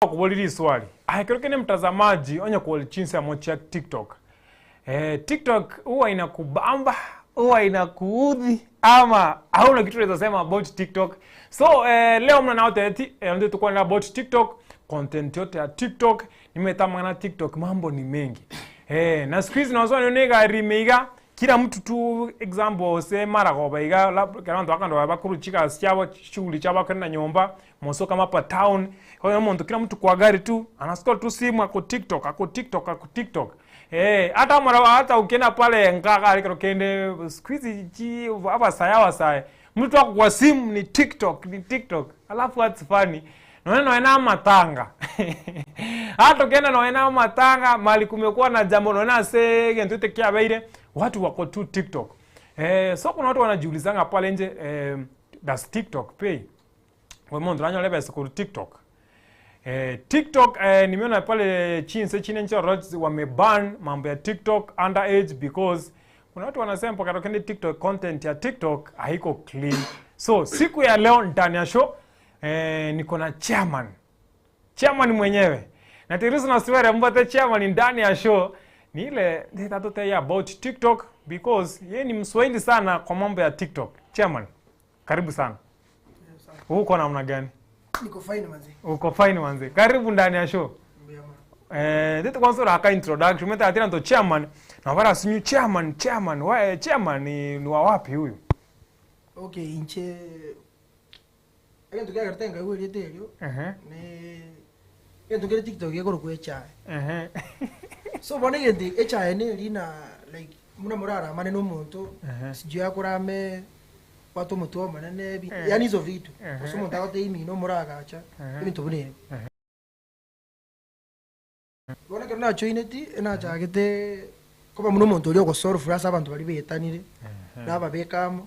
Okobori riswali, Aye ekero kende mtazamaji onye kori chinsemo chia TikTok. Eh, TikTok huwa inakubamba, huwa inakuudhi ama hauna kitu unaweza sema about TikTok. So eh, leo mna nao teti eh, ndio tukwana about TikTok, content yote ya TikTok, nimetamana TikTok mambo ni mengi. Eh, na siku hizi nazo nione gari meiga kila mtu tu example se mara goba iga labda kera bantu bakando bakuru chigasi chiabo shughuli chiabo bakore na nyomba moso kama hapa town kwa hiyo mtu kila mtu kwa gari tu anascroll tu simu ako TikTok ako TikTok ako TikTok eh hata mara hata ukienda pale ngaka alikero kende siku hizi chi abasaya abasaya mtu ako kwa simu ni TikTok ni TikTok alafu what's funny noe noe na matanga hata ukienda noe na matanga mali kumekuwa na jambo noe na se gento kiabeire watu wako tu TikTok eh, so kuna watu wanajiulizanga pale nje eh, does TikTok pay we muntu nanyore besa kuri TikTok eh, TikTok eh, nimeona pale chinse chine nchoro wameban mambo ya TikTok underage because kuna watu wanasema mpaka kende TikTok content ya TikTok haiko clean. So siku ya leo ndani ya show eh, niko na chairman chairman mwenyewe na tirusu na siwere mbate chairman ndani ya show ni ile nditatoteya about TikTok because ye ni mswahili sana kwa mambo ya TikTok. Chairman, karibu sana. Uko namna gani? Niko fine manze. Uko fine manze. Karibu ndani ya show. Mbuya ma. Eh, ndito kwanza uraka introduction meta atira ndo chairman na wala sinyu chairman chairman wa eh, chairman ni, ni wa wapi huyu? Okay, inche egento kiagerete nkaigwa erieta erio Ehe. ne egento kere TikTok gekorokwa echae. Ehe. So bono egento echae neri na like muna moraramane na omonto Ehe. sijui akorame bwate omotwe omonene ebi Eh. yaani hizo vitu Ehe. gose omonto agotebi mino omoragacha Ehe. ebinto buna ebi. Ehe. Bono ekero najoineti enachagete koba buna omonto oria ogosolve ase abanto baria baetanire nababeka amo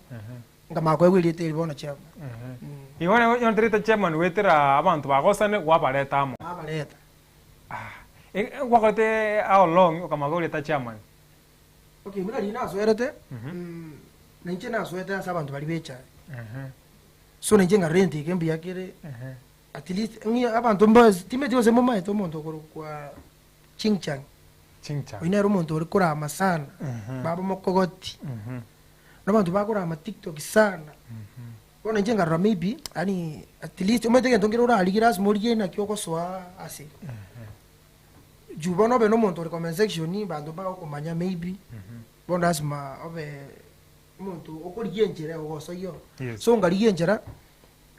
nkamanya koegwa erieta eri bono chairman. Ehe. Igo yonterete chairman wetera abantu bagosane gwabareta amo. Nabareta. Ah. Eh, gwakorete how long okamanya oreta chairman? Okay, buna riria nasoerete mm, nainche nasoete ase abanto baria bechae. Ehe. So nainche nkarora egento eke mbuya kere Ehe. at least ng'i abanto mba timeti gose momaete omonto okorokwa Ching Chang. Ching Chang. Oyio nere omonto ore korama sana, Mhm. baba mokogoti. Mhm. Na abanto bakorama TikTok sana. Bono inche nkarora maybe yaani at least omanyete egento nkere orarigie lasima origie naki ogosoa ase. Juu bono obe na omonto ore comment section banto mbagokomanya maybe, bono lasima obe omonto okorigia enchera ogosoyia oro. Yes. So nkarigia enchera,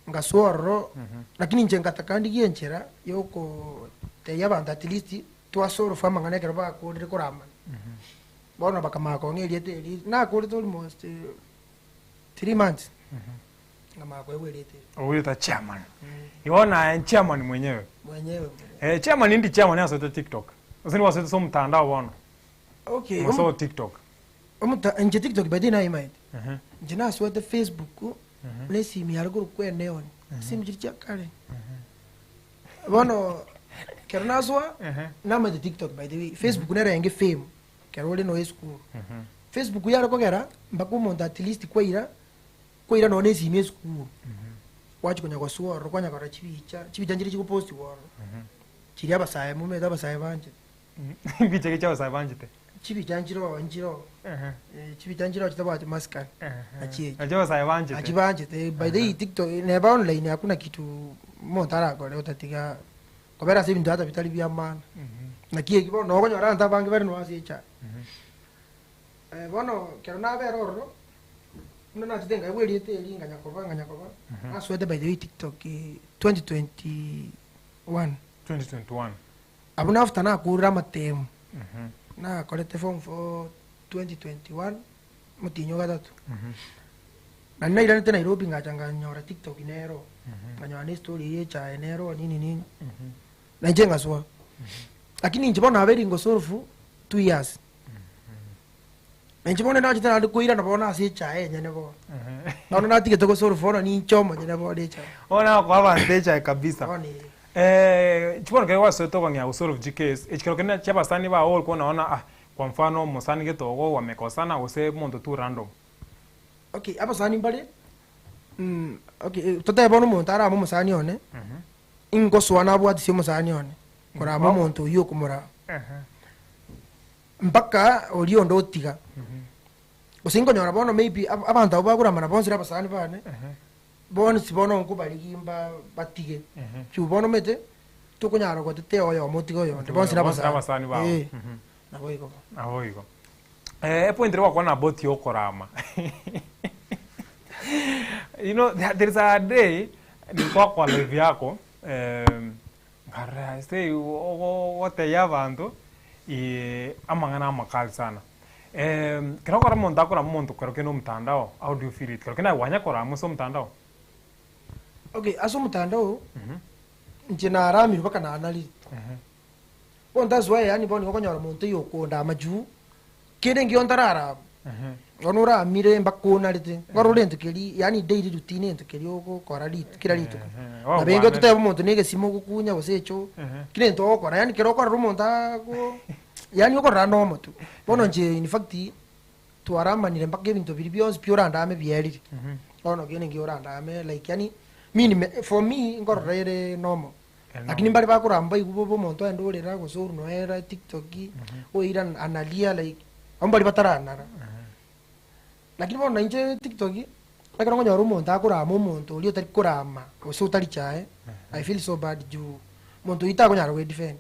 ngasoa ororo, lakini inche ngataka ndigie enchera ya okotebia abanto at least twasolve amang'ana ekero bakorire koramana. Bono bakamanya kong'a erieta eri, nakorete almost 3 months, nkamanya koegwa erieta eri. Ogoita chairman. Igo naye chairman mwenyewe. Mwenyewe. Eh, chairman ndi chairman asoete TikTok. Ose ni wasoete so mtandao bono. Okay, Moso TikTok. omuta inche TikTok by the nayimaete. Ehe. Inche nasoete Facebook, na esimu yare korokwa eneon, esimu chiria chia kare. Bono ekero nasoa, Ehe. namaete TikTok by the way, Facebook nero enge fame ekero ore noe esukuru. Facebook yare kogera mpaka omonto at least kwaira, kwaira nonye na esimu esukuru, gwachia konya gosoa ororo kwanya korora chibicha, chibicha nchiria chigopostiwa ororo, chiria abasae momanyete abasae banchete. Mbicha ki chia abasae banchete? Chibicha nchiroo nchiroo. Ehe. Eh, chibicha nchiroo chitabwati masikani. Ehe. Nachi echi. Nachi abasae banchete. Nachi banchete. By the way, TikTok neba online hakuna kitu omonto arakore otatiga kobera ase ebinto ata bitari bia maana. Naki eki bono nokonyora abanto abange bare noo ase echae. Eh, bono ekero nabera ororo, buna nachete nkaigwa erieta eri nkanya koba nkanya koba, nasoete by the way TikTok 2021. 2021. Abwo nafuta nakorire amatemu, nakorete form four 2021, omotienyi o gatato. Naende nairanete Nairobi ngacha nkanyora TikTok nero, nkanyora na estory eye echae nero nini nini, na inche ngasoa. Lakini inche bono nabeire ngosolve 2 years. Na inche bono nachete naende koirana bono ase echae enyene bono. Bono natigete gosolve bono ninche omonyene bono echae. Bono nakoa abanto echae kabisa. Bono eh. Eh, chibono kero gwasoete okong'ea gosolve chicase, ekero kende chia abasani bao orikobona naona ah, kwa mfano omosani gete ogo wamekosana gose omonto tu random. Okay, abasani mbare, okay, totebe bono omonto arame omosani one, Ingosoa nabwatisia omosani one, korama omonto oyio okomorama. Mpaka oria onde otiga. Gose inkonyora bono maybe ab- abanto abwo bakoramana bonsi na abasani bane, bonsi bono nkobarigia mba batige. Juu bono omanyete, tokonyara gotetea oyomo otige oyonde, bonsi na Bonsi na abasani. abasani bao. Eh, nabo igo bono. Nabo igo. Eh, epoint ere gwakwana about ya okorama. You know, there, there is a day nilikuwa kwa live yako em, nkarora ase ogotebia abanto eh, amang'ana amakali sana. Em, kero okora omonto akorama omonto kero kende omotandao, how do you feel it? Kero kende aye kwanya korama ase omotandao? Okay, ase omotandao, inche naramirwe mpaka nanarire. Bono that's why yaani bono nigo okonyora omonto oyo okondama juu, kende enkio ntararama, bono oramire mpaka onarete, ekero ore ento keria yaani daily routine ento keria ogokora rit kera rituko. Nabo enga totebe omonto na egesimo ogokunya gose echoo, kera egento ogokora yaani kero okorora omonto ago yaani okorora nomo tu. Bono inche in fact, twaramanire mpaka ebinto biria bionsi pi orandame bierire, bono kende enkio orandame like yaani mi nime for me nkorora ere normal. Lakini mbare bakoramba baigwe bobe omonto aende orera gose orwa noera tiktok, oira analia like abwo mbari bataranara. Lakini bono nainche tiktok, ekero nkonyora omonto akorama omonto oria otari korama gose otari chae, I feel so bad juu omonto oyio takonyara goedefend,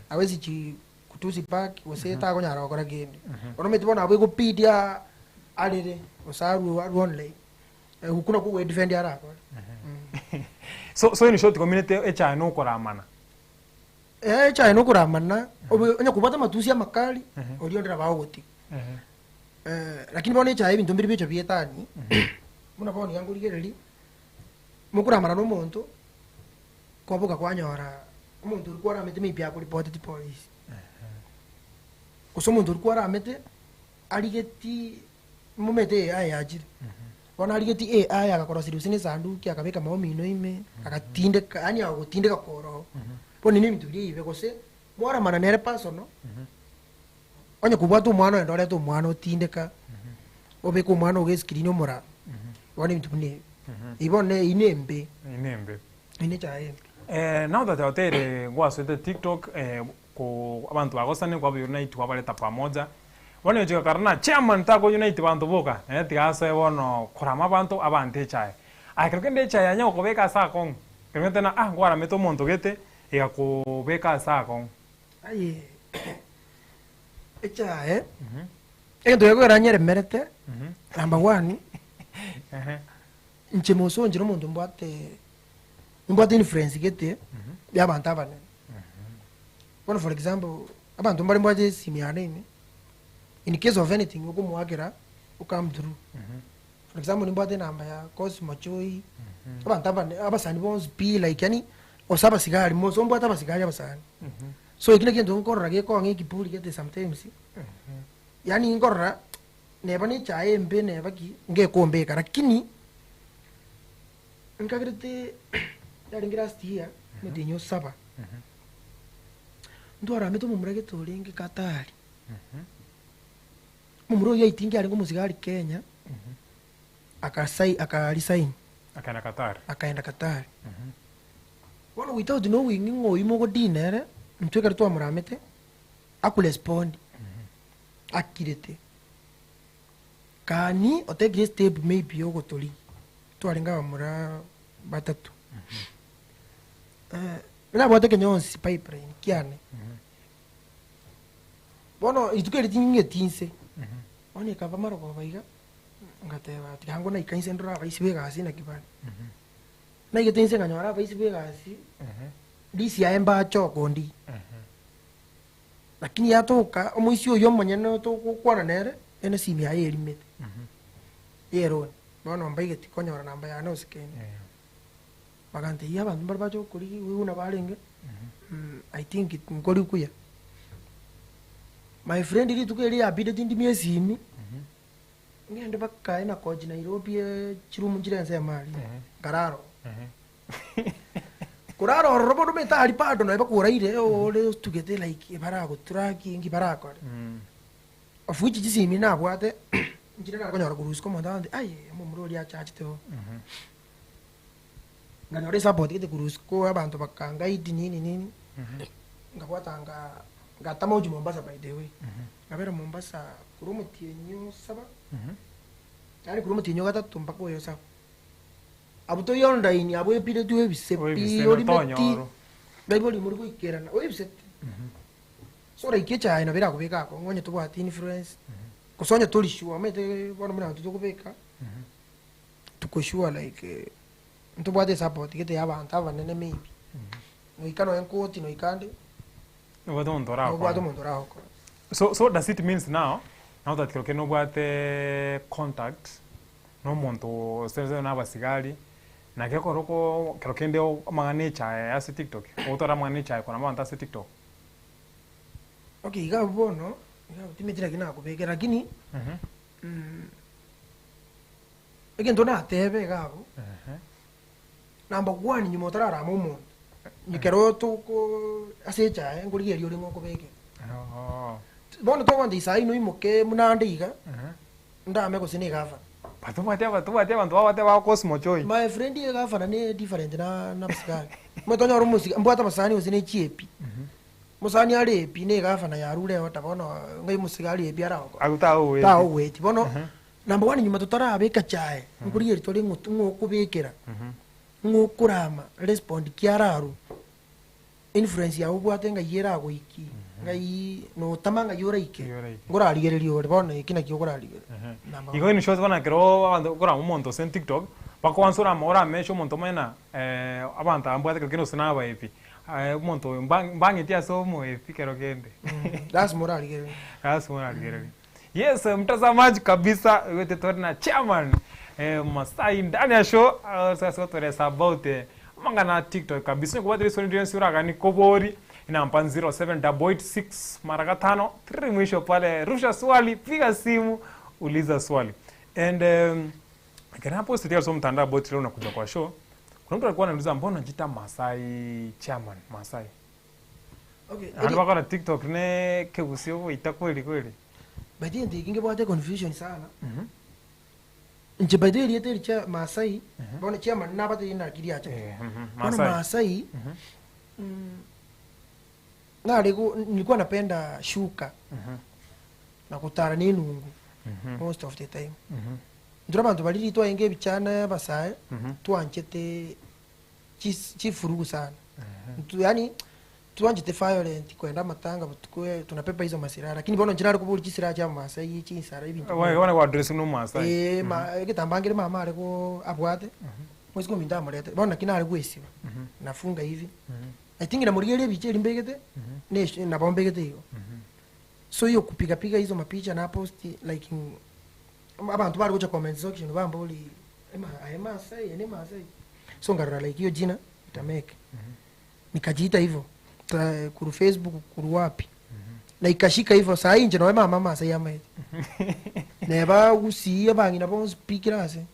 awezi chi kutusi back gose takonyara gokora kende. Bono omanyete bono abwo egobidi arere gose arwe arwe online. Okwo nakwo ogwedefend arakore. So so in short community echaye na okoramana. Eh, echaye na okoramana, obe onye kobwate amatusi amakali, oria onde nabo agogotiga. Eh, lakini bono echaye ebinto mbire biacha bietani, buna bono iga nkorigereria, mokoramana na omonto, kwaboka kwanyora omonto oria kwaramete maybe akoripoteti polisi. Gose omonto oria kwaramete, arigeti Momete AI yachire. Bono arigetie AI agakoroseria gose na esanduki akabeka maomino ime, agatindeka yaani agotindeka koroo. Bono na ebinto biria ebibe gose mwaramana nere personal, onye kobwate omwana oyende orete omwana otindeka, obeke omwana ogo escreen omorame, bono ebinto buna ebi. Ebi bono eywo na embe. Eywo na embe. Eywo na echaye embe. Now that oteire gwasoete tiktok ko abanto bagosane kwaba unite kwabareta pamoja, Bono egochika kare na chairman tako unite banto boka, eh tiga asoe bono korama abanto abante echae. Aye kero kende echae yanya gokobeka ase akong'u, kero kende na ah nkwaramete omonto gete, egakobeka ase akong'u. Aye echae, egento gekogera nyeremerete, number one, inche mosonchire omonto mbwate nimbwate influence gete, ya abanto abanene. Bono for example, abanto mbare mbwate esimi yane ime, in case of anything okomoakera o come through. For example nimbwate enamba ya Cosmo Choi, abanto abane abasani bonsi pi like yaani gose abasigari moso mbwate abasigari abasani. So ekio nakio egento nkorora gekong'a ekiburi gete sometimes, yaani nkorora neba na echae embe neba ki, ngekombeka lakini, nkagerete yarenge last year, omotienyi o saba. Ntwaramete omomura gete orenge Katari. Omomura oyio aitinge arenge omosigari Kenya, akasai akaresign. Akaenda Qatar. Akaenda Qatar. Bono without knowing ng'a oyio mogodeal nere, intwe ekero twamoramete, akorespondi, akirete. Kani otekire estep maybe ya ogotorigia, twarenge abamura batato. Nabwate ekenyonsi pipeline kiane. Bono rituko eri ting'eti inse, bono ekaba marogoba iga, ngateba tiga ango naika inse ndore abaisi ba egasi naki bare. Naigete inse nkanyora abaisi ba egasi, risi yaye mbache okondi. Lakini yatoka omoisia oyio omonyene togokwana nere, ere esimi yaye erimete, yeroni. Bono mbaigeti konyora namba yane gose kende. Bagantebia abanto mbare bache gokorigia igo buna barenge, I think nkori buya. My friend rituko erio yabideti ndimie esimi, ng'ende mpaka Enakochi Nairobi chiroom nchire ensemo aria, nkarara oo. Korara ororo bono omanyete aria bado nonye bakoraire ore otugete like baragoturaki nki barakore. Of which chisimi nabwate, nchire nakonyora korwa isiko omonto agantebia aye omomura oria achachete bobe. Nkanyora esupport gete korwa isiko abanto bakanguide nini nini, nkabwata nka ngatama gochia Mombasa by the way. Nkabera Mombasa korwa omotienyi o saba, yaani korwa omotienyi o gatato mpaka oyo saba. Abwo toi online abwo epiretwe oebise pi, Oebise orime ti, notonyorwa. naibori more goikerana, oebise ti. So like echae nabo erakobeka akong'u onye tobwati influence, gose onye tori sure, omanyete bono buna intwe tokobeka, tuko sure like ntobwate esupport gete ya abanto abanene maybe, noika nonye nkoti noika ande, Nobwate omonto nobwate oragokonye. omonto oragokonye. So so does it means now, now that kero kende nobwate contact na omonto ase ase na abasigari, naki ekero oko kero kende amang'ana echae ase tiktok, ogotwara amang'ana echae korama abanto ase tiktok? Okay iga abwo bono, iga abwo timanyeti naki nakobekera lakini, egento natebe iga abwo, number one nyuma otararama omonto, ekero toko ase echae nkorigereria ore ng'a okobekera. Bono togontebia saii noimoke buna ande iga, ndame gose na egavana. But tobwati aba tobwati abanto babwate ba Cosmo Choi. My friend egavana ne different na na abasigari. Omanyete onyore omosika mbwate abasani gose ne chiepi, mosani are epi na egavana yarure order bono ng'ai omosigari epi aragokore? Agwo tagoeti. Tagoeti. Bono number one nyuma totarabeka chae, nkorigereria tore ng'o ng'o okobekera, ng'o okorama, respond ki ararwe, influence yago obwate ng'ai eragoikie, ng'ai notama ng'ai oraike, Ng'ai oraike. nkorarigereria ore bono eki naki okorarigereria. Number Igo one. in short bono ekero abanto okorama omonto ase tiktok, bakoansa orama orameshe omonto omanye na abanto aba mbwate kero kende gose nabaebi, omonto oyo mba mbang'eti ase omoebi kero kende. Lasima orarigereria. Lasima orarigereria. Yes, mtazamaji kabisa, wete tore na chairman eh, Masai ndani ya show ase gotoresa about eh, amang'ana a TikTok kabisa. Onye kobwate riswali rionsi oragani kobori enamba 07886 mara gatano 3 mwisho pale, rusha swali, piga simu, uliza swali. And um, ekero naposted ase omtandao about leo nakuja kwa show, kuna mtu alikuwa ananiuliza mbona unajiita Masai chairman, Masai. Okay, Naende eri- bakora TikTok ne kegusii ogoita kweli kweli. By the way eki ngebwate confusion sana. Inche by the way erieta eri chia Maasai, bono chairman nabatebie naki riachete. Eh, mhm, Bono Maasai. Maasai, mm, nare go nilikuwa napenda shuka na gotara na enungu most of the time. Intwe abanto baria riria twarenge ebichana abasae, twanchete chis chifurugu sana. Intwe yaani twanchete violent kwenda amatanga botuko eh, tunapepa hizo masilaha lakini bono inche nare koboria chisilaha chia abamasai chinsara ebinto buna Bono bono gwadress buna omomasai. Eh, ma egetambaa nkere mama are go abwate, omosike ominto amorete, bono naki nare goesiba, nafunga hivi, I think namorigereria ebicha eria mbegete, na esh nabo mbegete igo. So hiyo kupiga piga hizo mapicha na post like abanto bare gocha comment section bamborie ema aye masai aye ne masai so nkarora like hiyo jina itamake nikajiita hivyo Ta- kuru facebook kuru wapi na ikashika hivyo saa hii inche noe mama masai amaete neba gusii abang'ina bonsi pi kera ase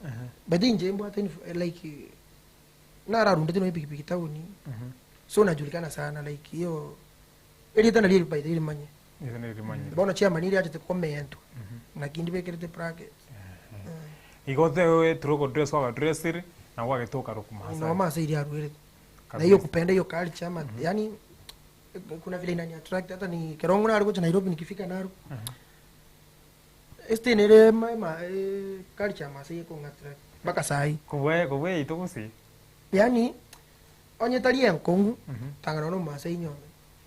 but inche mbwate inf- like nararundete noe pikipiki town so najulikana sana like hiyo erieta nario by the way rimanye Eri nari rimanyire. Bono chiamani iria achete komentwa, naki ndibekerete brackets. Igo the through kodress kwagadressire na gwagetoka Noo rokumasai. maasai iria arwerete. Na Kabisa. hiyo kupenda hiyo culture ama yani kuna vile inani attract hata ni kerongo nare gocha Nairobi nikifika Narok. Este nere ma ma eh, culture ya Maasai eko attract mpaka sahi. Kobua kobua yaito gusii. Yani onye tari enkongu tang'ana nonya omomasai nyome.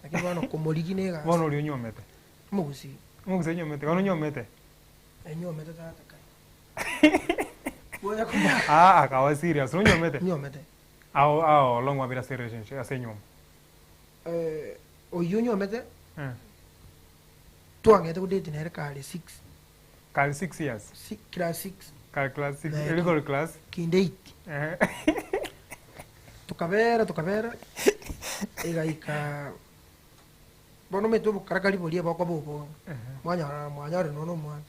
Lakini bono komorigi na egasi. Bono oria onyuomete. Omogusii. Omogusii onyuomete, bono onyuomete. Enyuomete tata kai. Gocha komanya. Ah, akawa serious, nonyuomete? Nyuomete. How, how long wabire ase relationship, ase enyuomo? Eh, oyio onyuomete, Eh. twang'ete godate nere kare six. Kare 6 years? Si, class six. Kare class 6, Eh, eri kore class? Kinde eight. Eh. Tokabera tokabera, egaika bono omanyete obokarakari boria bokoba obonge, mwanyora mwanyorire nonya na omwana.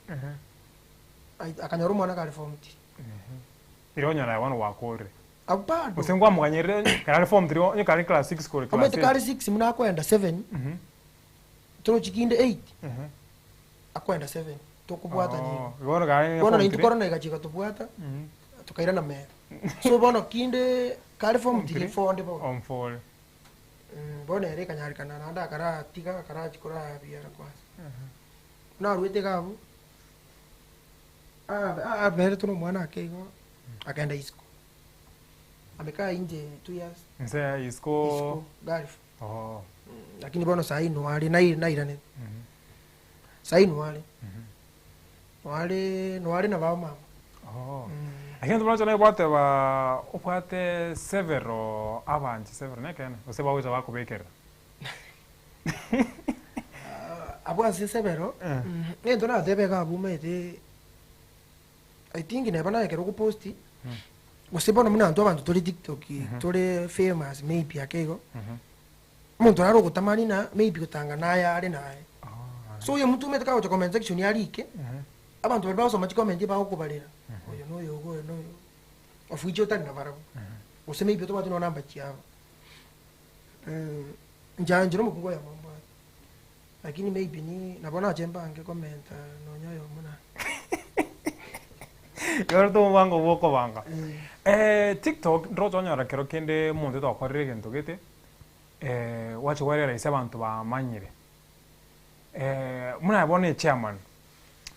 Ai- Akanyora omwana kare form three. Riria onyora aye bono gwakorire. Abwo bado. Gose nkwamoganyerire ekero are form three onye kare class six kore class Omanyete eight. kare six buna akoenda seven, torochi kinde eight, akoenda seven, tokobwatana igo. Oh, bono kare Bono form naintwe three. korona egachi egatobwata, tokairana mega. So bono kinde. Kare form 3 fonde bono. Form 4. Bono ere ekanyarekana naende akaratiga akarachia korabiara kwanza. Naruete iga abwo, aberetwe na omwana ake igo, akaenda isiko. Amekaa nje 2 years. Inse ya isiko. Isiko, Gulf. Oh. Lakini bono sahi noare nairanete. Sahi noare. Noare noare na baba mama. Oh. Lakini tobwate naye gwateba obwate several abanchi several nekene gose bagocha bakobekerera. Abwo ase several, egento natebe iga abwo omanyete, I think neba naye ekero ogoposti, gose bono buna intwe abanto tore TikTok, tore famous maybe ake igo, omonto nare ogotamani na maybe gotanga naye are naye. So oyo omonto omanyete kagocha comment section arike, abanto baria bagosoma chicomment bagokobarera, oyo na oyo iga oyo na oyo iga, of which otari nabarabwo, gose maybe otobwati nonya namba chiabo. Inche inche na omokungu oyomo mbwate, lakini maybe ni nabo nache mbange komenta nonya oyomo naende. Ekero tomobango bwa okobanga. TikTok ndoroche onyora kero kende omonto otokorire egento gete, gwacha kwarera ase abanto bamanyire. Buna bono echairman,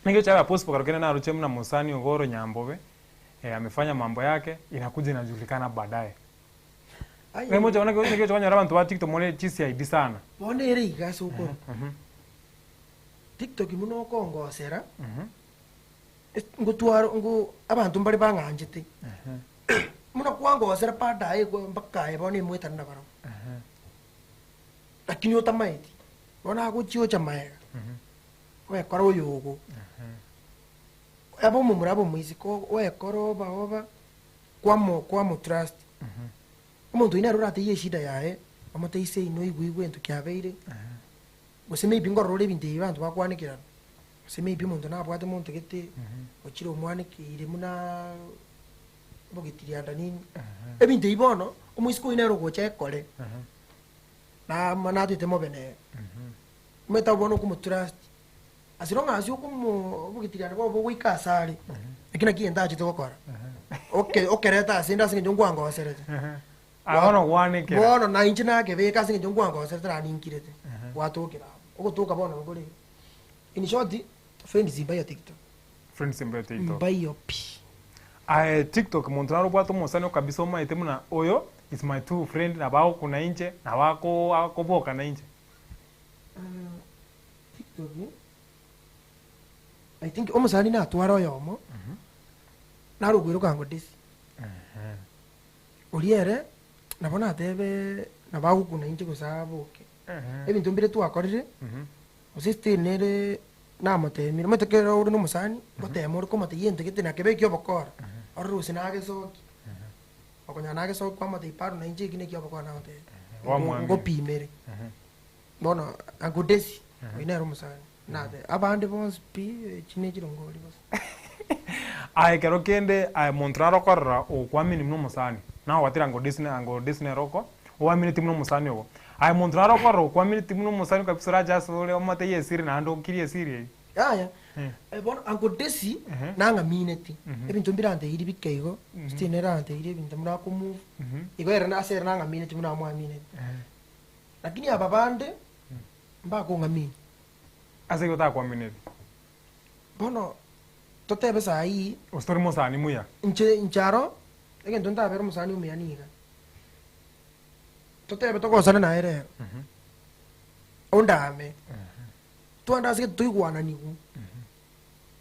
nigo echairman possible kero kende naroche buna mosani iga ore Nyambobe, amefanya mambo yake, inakuja inajulikana baadaye. Aye. Naye mocha bono naki ocha konyora abanto ba TikTok more chi CID sana. Bono ere iga ase okoro. TikTok buna okongosera, ngotwara ngo abanto mbare bang'anchete. Buna kwangosera baadaye mpaka aye bono emwetane nabarabwo. Lakini otamaeti, bono agochiocha maega, oekora oyogo. Abe omomura abe omoiseke oekora oba oba, kwamo kwamotrust. Omonto oyio nere orateiye eshida yaye, omoteise ino oigwe igwe egento kiabeire, gose maybe nkorora ore ebinto ebi abanto bakwanekerana, gose maybe omonto nabwate monto gete, ochire omwanekeire buna obogetirianda nini, ebinto ebi bono, omoiseke oyio nere ogocha ekore, nama natete mobe nere. Omanyete abwo bono okomotrust, as long as okomo obogetirianda bwabo bogoika ase are, eki naki egento achete gokora, oke okereta ase inde ase eng'encho nkwangoserete. Ah, bono gwanekera. Bono na inche nakebeka ase eng'encho nkwangoserete naende ninkirete, gwatokera abwo. Ogotoka bono nkore in short, friends mbayo TikTok. Friends mbayo TikTok. Mbayo pi. Aye TikTok monto naro obwate omosani kabisa omaete buna oyo is my true friend nabo agokuna inche, nabo ako akoboka na inche. TikTok, I think omosani natware oyomo, naro okoiroka ngo Desi. Oria ere, nabo natebe nabo agokuna inche gose aboke. Ebinto mbire twakorire, gose still nere namotemire, omanyete ekero ore na omosani, ngotema ore komotebia egento gete nakebe ekia obokora, orore gose nagesokia. Okonyora nagesokia kwamotebia bado na inche eki neki obokora nagotebia. Wamwamini. Ngopimere. Bono Uncle Desi, oyio nere omosani, nate abande bonsi pi, echi ne chirongori bosa. Aye ekero kende aye monto naro okorora okwamini buna omosani, nagogwatera Uncle Desi na Uncle Desi nere oko, oamineti buna omosani ogo. Aye monto naro okorora okwamineti buna omosani kabisa orache ase ore omotebie esiri naende okirie esiri eyio. Yaya, bono Uncle Desi nang'amineti, ebinto mbiranteiri bike igo, still nere aranteiri ebinto buna akomove, igo ere ase ere nang'amineti buna amwamineti. Lakini aba bande, mbakong'amini. Ase igo otakwamineti. Bono, totebe saii. Gose tori mosani muya. Inche inche aro, egento ntabere omosani omuya niga. Totebe togosana naye rero, ondame, twende ase gete toigwananiwu,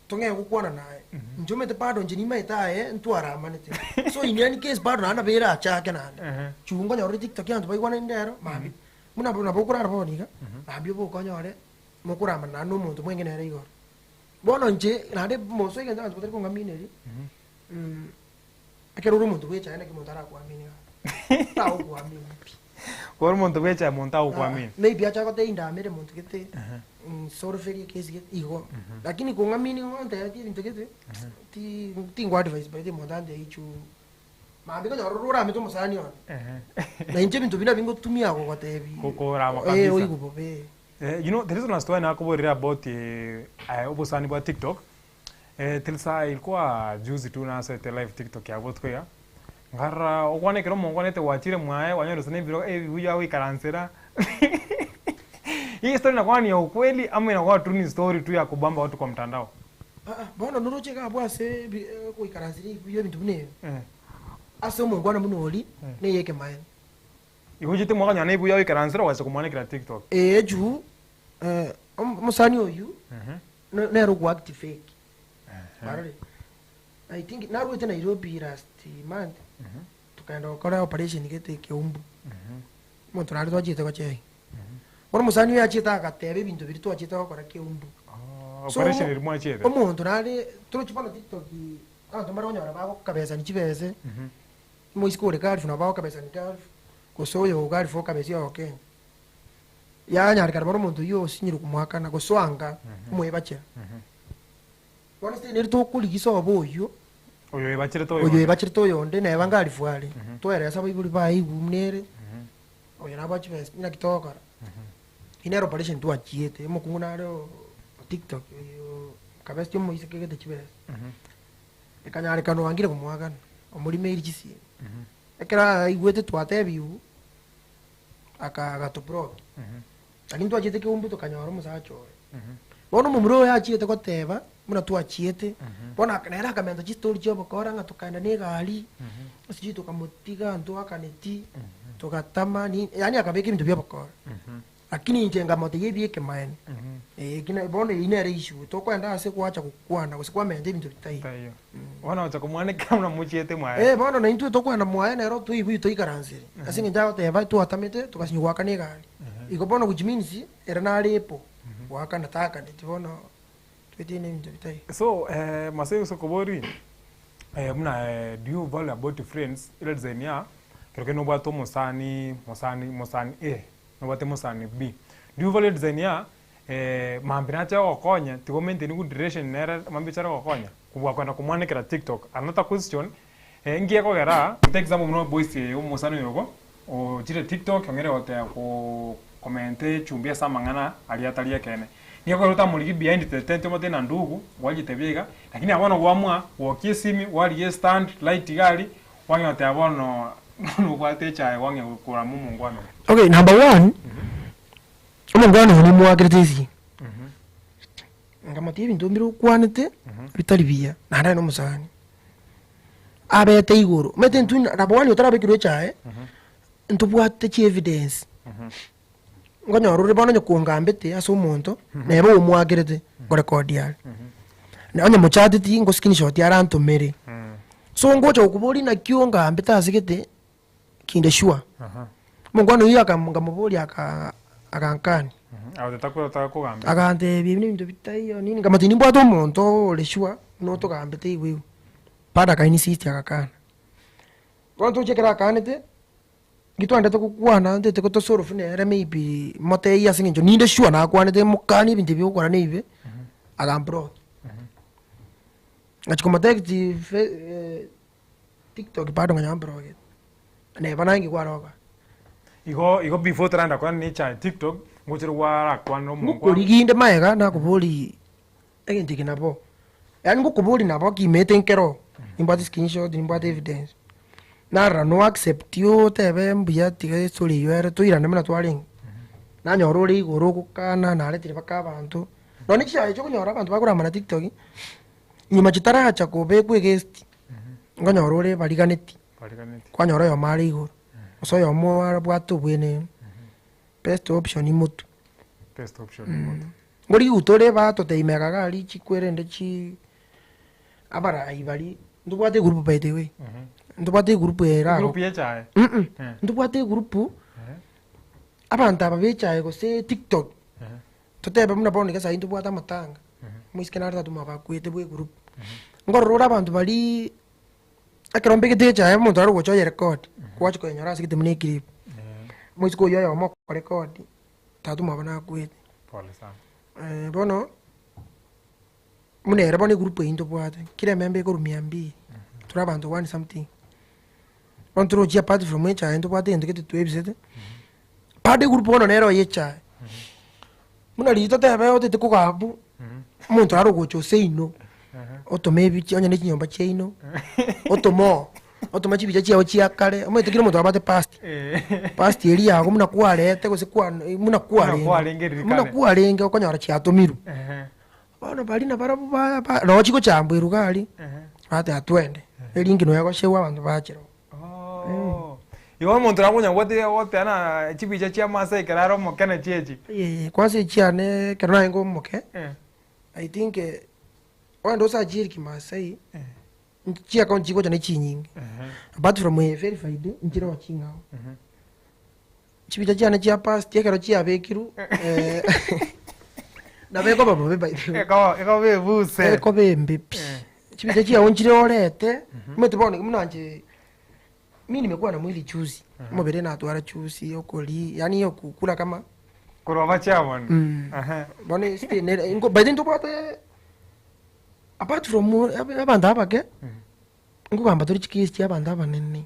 tong'ee gokwana naye, inche omanyete bado inche nimaete aye ntwaramanete, so in any case bado naende nabo erachake naende. Chunga onyore ore TikTok abanto baigwanani rero, mambia, buna nabo okorara bono iga, mambia oboke onyore, mokoramana naende na omonto mwenge nere igoro. Bono inche, naende moso egento abanto batari kong'amineria, ekero ore omonto bwechaye naki omonto arakoamini iga, tagokoamini pi. Ore omonto bwechaye monto agokoamini. Maybe acha gotebia indamere monto gete, nsolverie ekesi gete, igo. Lakini kong'amini ngontebetie ebinto gete, ti tingo advise by the way omonto antebie chuu, mambia okonyora ore oramete omosani one, na inche ebinto buna bingotumia gogotebia, Kokorama kabisa. oigwe bobe. You know, the reason as to why nakoborire about obosani bwa TikTok, till saa ilikuwa juzi tu nasoete live TikTok ya botuko iga, Nkarora okwana ekero omongwanete gwachire mwaye kwanyora gose na ebirogo ebibuya agoikaransera hii story inakuwa ni ya ukweli ama inakuwa tu ni story tu ya kubamba watu kwa mtandao? Aa, bono noroche iga abwo ase ebi ogoikaransera ebibuya ebinto buna ebi, Eh. ase omongwana buna oria, na eye ekemaene. Igo ochete mwakonyora na ebuya agoikaransera ogacha komwanekera tiktok. Ee juu, omosani oyio, nere ogoact fake. Kwarorire? I think narwete Nairobi last month, tokaenda gokora operation gete Keumbu. Omonto nare twachiete gochegi. Bono omosani oyo achiete agateba ebinto biria twachiete gokora Keumbu. Oh, So, operation omo- eri mwachiete? Omonto nare torochi bono TikTok abanto mbare onyora bagokabesani chibese, omoiseke ore Gulf nabo bagokabesani Gulf, gose oyo o Gulf okabesia oyo o Kenya. Yanyarekana bono omonto oyio osinyire komoakana gose oanga omoebachera. Bono ase nere tokorigisa obe oyio, Oyo oebachirete oyo oyonde. oebachirete oyonde neba ngarifu are, twerese abaibori baye igwe buna ere, oyo nabwate chibesa naki togokora. Eyio nere operation twachiete, omokungu nare o tiktok oyo kabeseti omoiseke gete chibesa, ekanyarekana oangire komoakana, omorimeiri chisimi. Ekero aigwete twatebiwu, aka agatoblock. Lakini twachiete keumbu tokanyora omosacha oye. Bono omomura oyo achiete goteba buna twachiete, bono aka nere akamenta chistori chia obokora ng'a tokaenda na egari, sijui tokamotiga ntoakaneti, togatama nini, yaani akabeka ebinto bia obokora. Lakini inche nkamotebia ebi ekemaene, eh eki na bono eyio nere issue, tokoenda ase gwacha gokwana gose kwamenta ebinto bitaiyo. Taiyo. Bono ocha komwanekera buna mochiete mwaye. Eh, bono naintwe tokogenda mwaye nere otweibuyu toikaransere, ase eng'encho agoteba twatamete togasinywa goakana egari. Igo bono which means ere nare epo goakana taakaneti bono twetine ebinto bitaiyo. So eh, mase gose kobori eh, buna eh, do you value about friends ere design ya kero kende nobwate omosani mosani mosani A nobwate mosani B do you value design ya eh, mambia nache gogokonya tiga o maintain good relation nere mambia ochare gogokonya kobua kogenda komwanekera tiktok another question eh, nki ekogera take example buna boys eye omosani oyo igo Ochire tiktok ong'ire goteba ko komenta echumbi ase amang'ana aria atari ekeene. Nigo ekero otamorigi behind the tent omotebie na ndugu gwachete buya iga lakini abwo bono gwamua gwokia esimi gwarigia estand light iga aria kwang'ea goteba bono nobwate echae kwang'ea korama omongwana oyo. Okay, number one, omongwana oyo nimoakerete esimi, nkamotebia ebinto mbire okwanete bitari buya, naende aye na omosani. Abete igoro, omanyete intwe number one otarabekirwe echae, ntobwate chievidence, nkonyora ore bono onye kongambete ase omonto, neba omoakerete, nkorekodia are. Na onye mochateti nko screenshot arantomere. So ngocha gokoboria naki ongambete ase gete, kinde sure. Omokwana oyio aka nkamoboria aka agankania. Agantebia ebi nebinto bitaiyo nini, nkamotebia nimbwate omonto ore sure buna otogambete igo igo. Bado aka insist agakana. Bono toche ekero akanete, nki twaendete gokwana ntete gotosolve nere maybe motebie ase eng'encho ninde sure nakwanete mokanie ebinto ebi ogokora nebibe, agamblock. Ngachia komotext fe Tiktok bado ng'a nyambrogete, neba naye nkikware gokora. Igo igo before otarenda kwana ne echae tiktok, ngochire gwarakwanera omongwana. Ngokorigia inde magega nakoboria egento eke nabo, yaani ngokoboria nabo kimaete nkero, nimbwate screenshot, nimbwate evidence, narora no accept otebe mbuya tiga estory eywo ere toirane buna twarenge, nanyora ore igoro ogokana naretire mpaka abanto, nonye chisae echio okonyora abanto bakoramana tiktok, nyuma chitaracha kobekwa egesti, Nkonyora ore bariganeti, Bariganeti. kwanyora oyomo are igoro, gose oyomo abwate obwenenu, best option motwe. Best option motwe. Ngorigia tore batotebia mega iga aria chikwerende chi abarai baria, ntobwate egroup by the way, ntobwate egroup ere Egroup ya echae? Ntobwate egroup, abanto aba ba echae gose tiktok, Totebe buna bono iga saii ntobwate amatanga, omoiseke nare tata omwabo akwete bwa egroup. Nkorora ore abanto baria ekero mbegete echae omonto nare ogocha oyerekodi, gwachi koyenyora ase egete buna eclip. Omoiseke oywo oyomo okorekodi, tata omwabo nakwete. Pole sana. Bono, buna ere bono egroup eywo ntobwate, kera emember ekorwa mia mbili, tore abanto one something. Bono torochie apart from echae ntobwate egento gete twebisete, Bado egroup bono nere oye echae. Buna riria totebe otete kogambu, omonto nare ogocha ase ino, otome ebichi onye ne chinyomba chiaino, otome oo. Otoma chibicha chiago chia kare, omanyete kera omonto abwate past. Past eria yago buna kwarete gose kwa buna kwarenge, kwarenge riria buna kare. kwarenge okonyora chiatomirwe. Ehe. Bono baria nabarabwo ba ba noo chigochambwa eruga aria, Ehe. bateba twende, eringi nonya egochegwa abanto bachire oo. Oh. Igo omonto nakonya gote goteana chibicha chia Masai ekero are omokene chiechi. Eyeye, kwanza echiane ekero narenge omoke, Eh. I think ogende osachi Eric Masai, Eh. chiaccount chigocha ne chinyinge, Ehe. apart from eye verified, nchire oo ching'ao. Mhm. Chibicha chiane chia past ekero chiabekirwe, nabo ekoba bobe by the way. Ekoba ekoba ebuse. Ekoba embe pi. Eh. Chibicha chiago nchire orete, omanyete bono buna inche, mi nimekuwa na mwili juzi, omobere natwara juzi, okori yaani okokura kama Korwa bachiabona. Mm. Ehe. bono esite nere ingo by the way ntobwate apart from abe- abanto abake, nkogamba tore chikesi chia abanto abanene.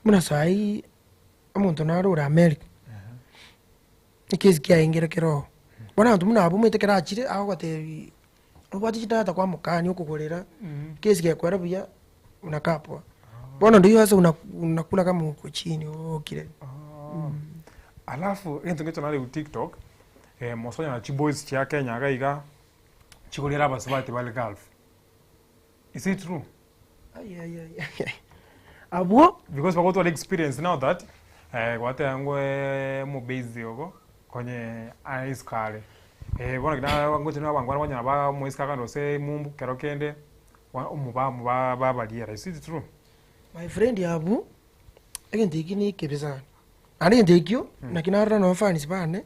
Buna saii, omonto nare ore America, ekesi kiaye nkere kere oo. Bono abanto buna abwo omanyete ekero achire, agogotebi obwate chidata kwamokania okogorera, ekesi gekoera buya, unakaa poa. Bono ndiyo sasa una unakula kama uko chini okire. Alafu egento ngeche nare tiktok, mosonyora chiboys chia Kenya iga iga, chigorere abasubati bare gulf. Is it true? Ai, ai, ai, ai, ai. Abwo Because bagotwara experience now that eh, gwateba ngwe omobase ogo konye aye isiko are eh, bono kina ngocha nigo abangwana banyora ba omoisiko akande gose emumbu kero kende ba omoba omoba babariera is it true? My friend abwo egento ekio na ekebe sana, naende egento ekio naki narora nonye fans bane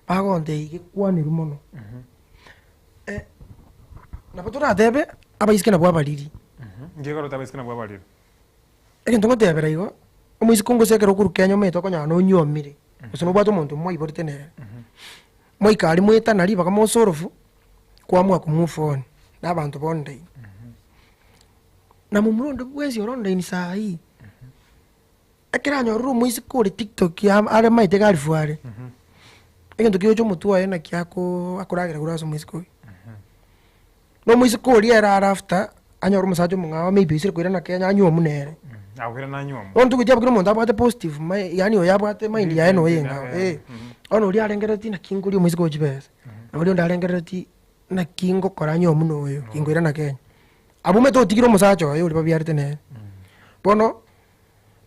bagontebia gekwanerwe mono. Nabo toratebe abaiseke nabwo abariri. Inki ekoreta abaiseke nabwo abariri? Egento ngotebera igo, omoiseke gose ekero okorwa Kenya omanyete okonyora nonyuomire, gose nobwate omonto mwaiborete nere, mwaika aria mwaetana ribaga mosorofu, kwamua ko move on na abanto ba online. Na momura onde bwensi ore online saii, ekero anyorire omoiseke ore tiktok am- are maete iga alifu are, egento kegocha omotwe oye naki akoo akoragera korwa ase omoiseke oyio. Na omoiseke oria ere are after, anyore omosacha omong'ao maybe oisire koirana Kenya anywomu nere. Akoirana anywomu. Bono togochia abwo kera omonto abwate positive mi- yaani oyo abwate mind yaye noyo eng'ao eh. Bono oria arengereretie naki nkoria omoiseke oyo chibesa, na oria onde arengereretie naki ngokora anywomu na oyo, ginkoirana Kenya. Abwo omanyete otigire omosacha oye oria babiarete nere. Bono,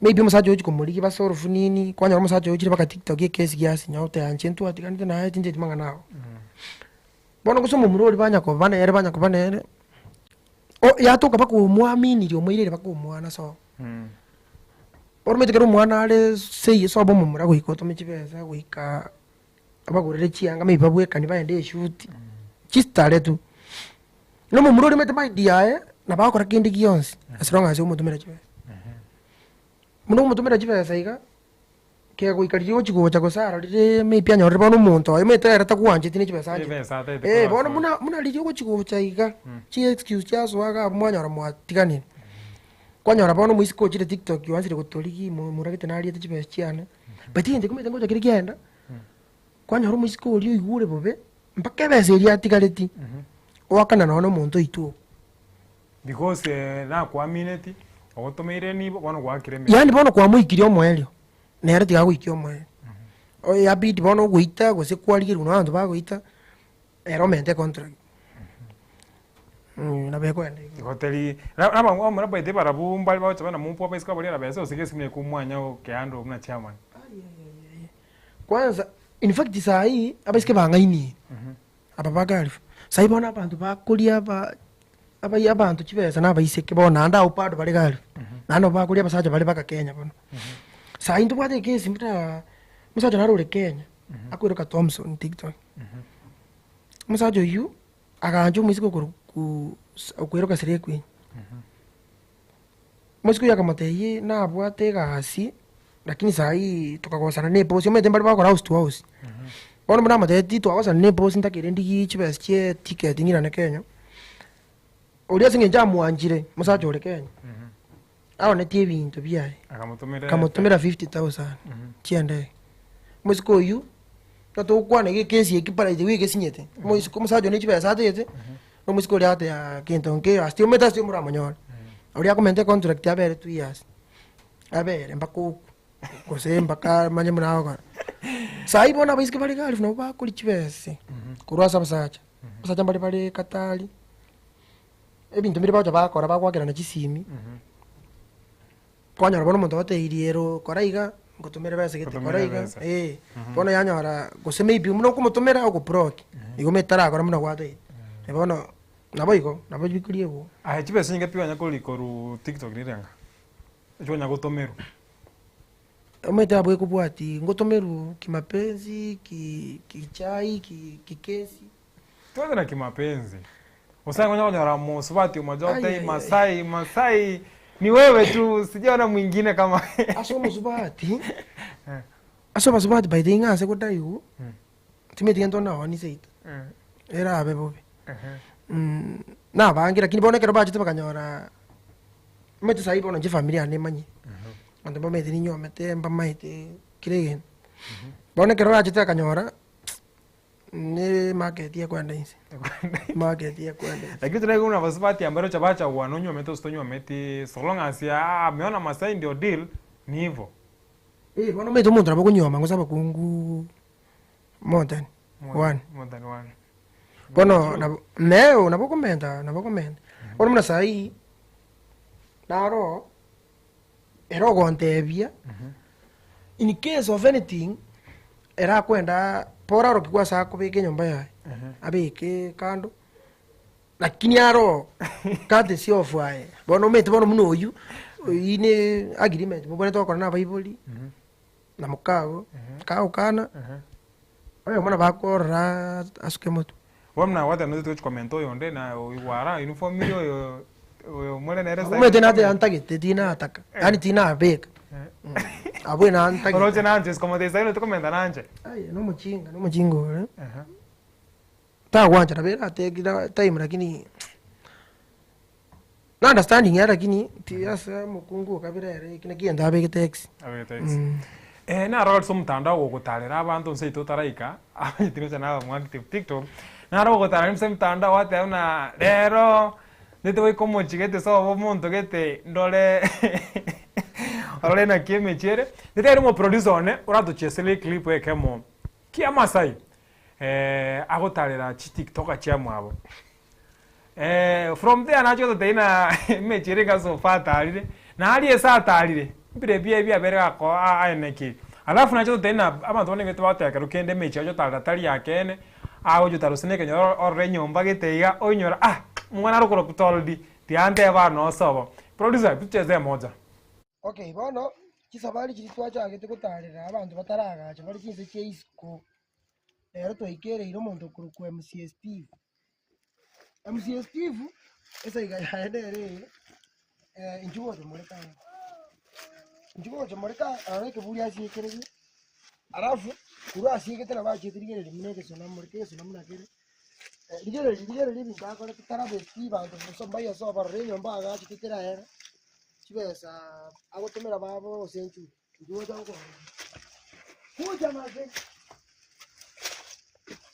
maybe omosacha oyo ochia komorigia basorofu nini, kwanyora omosacha oyo ochire mpaka tiktok ekesi giasinya oteba inche ntwatiganete naye tincheti mang'ana ago. Bono gose omomura oria banya koba nere banya koba nere, o yatoka mpaka omwaminirie omoireire mpaka omwana sobo. Bono omanyete ekero omwana are sei sobo omomura goika otome chibesa goika obagorere chianga maybe babwekani baende eshuti, chistare tu. Na omomura oria omanyete mind yaye, nabo agokora kende gionsi as long as omotomera chibesa. Buna omotomera chibesa iga, kegoika riria ogochi gocha gose arorire maybe anyorire bono omonto oye omanyete ere tagwancheti ne chibesa anchete. Chibesa ataete Eh, korwa bono ase buna buna riria ogochi gocha iga, chi excuse chiasoa iga abwo mwanyora mwatiganire. Kwanyora bono omoiseke ochire tiktok oanchire gotorigia mo moragete nariete chibesa chiane, but egento ekio omanyete ngocha kere kiaenda, kwanyora omoiseke oria oigure bobe, mpaka ebesa eria atigareti, oakana nonye na omonto oitwe oo. Because nakoamineti, ogotomeire nibo, bono gwakire emeremo. Yaani bono kwamoikirie omoerio, nere tiga agoikie omoerio. Oye yabidi bono ogoita gose kwarigerwa na abanto bagoita, ere omente econtract. Nabo ekoenda igo. Igo teri, na na abamura baito barabwo mbare bagocha buna mopwa abaiseke baria besa gose gese buna ekomwanya okeando buna chairman. Kwanza, in fact saii, abaiseke bang'ainire. Aba ba Galifu. Sai bono abanto bakoria aba abai abanto chibesa na abaiseke bono naende abwo bado bare Galifu. Naende nabo bakoria abasacha bare baka Kenya bono. Sai ntobwate ekesi buna omosacha naro ore Kenya, akoiroka Thomson TikTok. Omosacha oywo, agancha omoiseke okorokwa okoiroka Slay Queen. Omoiseke oyio akamotebia nabwate egasi, lakini saii tokagosana na ebosi, omanyete mbare bagokora house to house. Bono buna amotebetie twagosana na ebosi ntakere ndigie chibesa chia eticket ng'irane Kenya, oria ase eng'encho amwanchire, omosacha ore Kenya, aonetie ebinto biaye, Akamotomera akamotomera 50,000 chiendege. Omoiseke oyio, natogokwana iga ekesi eki by the way egesinyete, omoiseke omosacha oria ne chibesa atagete, na omoiseke oria agateba gento nkeiyo ase omanyete ase omoramonyore. Oria akomenta econtract abere 2 years, abere mpaka okwe, gose mpaka amanye buna agokora. Saii bono abaiseke bare iga nabo bakoria chibese korwa ase abasacha, abasacha mbare bare Katari, ebinto mbire bagocha bakora bagoakerana chisimi, kwanyora bono omonto agotebia ero kora iga, ngotomere besa gete, kora Ngotomere iga, besa. eh, bono yanyora gose maybe buna okomotomera ogoblock, igo omanyete tarakora buna gwatagete. Bono nabo igo, nabo bikoria igo. Aye chibesa chinge pi wanya kori korwa tiktok rirenga, echio onya gotomerwa. Omanyete abwo ekobwati ngotomerwa kimapenzi, ki kichai, ki kikesi. Tuanze na kimapenzi. Usai ngonya konyora mosubati omoja Ai, otei ai, ai. Masai, Masai ni wewe tu, sijaona mwingine kama Ase omosubati, ase abasubati by the way ng'a ase godaiwu, timanyeti gento naoni seito, erabe bobe. Nabange lakini bono ekero bachete bakanyora, omanyete saii bono inche efamiri yane emanyire, abanto mbamaete ninyomete, mbamaete kera egento. Bono ekero bachete bakanyora, ne market ekwenda inse, market ekwenda inse. Lakini tunaigwa buna abasubati amba rocha bachagua nonywomete gose tonywometi so long as ameona Masai ndio deal ni hivo. Eh, bono omanyete omonto nabo okonywoma gose abakungu more than one. More than one. Bono nabo neo nabo okomenta nabo okomenta. Bono buna saii, naro ere ogontebia, in case of anything, ere akwenda bora arokigwe ase akobeka enyomba yaye, abeke kando, lakini aro courtesy of aye, bono omanyete bono buna oywo, oywo ne agreement mobwenerete gokora na abaibori, na mokago, kagokana, oyomo nabo akorora asuke motwe. Bono buna gwateba noche togochi komenta oyonde na oigwara uniform eye oyo oyo more nere Abwo omanyete nate antagete tinataka, yaani tinabeka, abwo nantagete. Oroche nanche isiko mote isai noche komenta nanche. Aye nomochinga nomochinga ore, tagwancha nabo eratake time lakini na understanding ere lakini ti ase omokungu okabere ere eki naki egento abegete ex. Abegete ex. Naro ase omotandao gogotarera abanto nse yaito otaraika, abanyiti gocha naba mo active tiktok, naro ogotarera ase omotandao gwateba buna rero ndete goika omochie gete sobo omonto gete ndore orore naki emechie ere, ndete ere omoproducer one oratochieserie eclip ekemo kia Masai agotarera chitiktoker chiamwabo. From there nache gototebia ng'a emechie ere iga so far atarire, naria ase atarire, mpira ebi ebiabere gako aenekeire. Alafu nache gototebia ng'a abanto bande nigo bagoteba ekero kende emechie agocha gotarera tari ya keene, agocha gotara gose na ekenyoro orore enyomba gete iga, oinyora ah omwana are okorokwa toldi, tiga ntebe aro noo sobo. Producer, tucheze moja. Okay, bono chisabari chiria twachagete gotarera abanto bataragacha bare chinse chia isiko, rero twaikereire omonto okorokwa MCA Steve. MCA Steve, esaiga yaye nere eye, inchuo gocha moreka aa, inchuo gocha moreka aa, rora ekeburi asiekererie, alafu korwa asiegete nabo achiete rigereria buna egesona moreka egesona buna kere, rigereria rigereria ebinto akorete tarabeti banto bosa mbaye ase obororo enyomba agachete teraera, chibesa agotomera babo gose enchuri, inchuo gocha gokora kucha mase,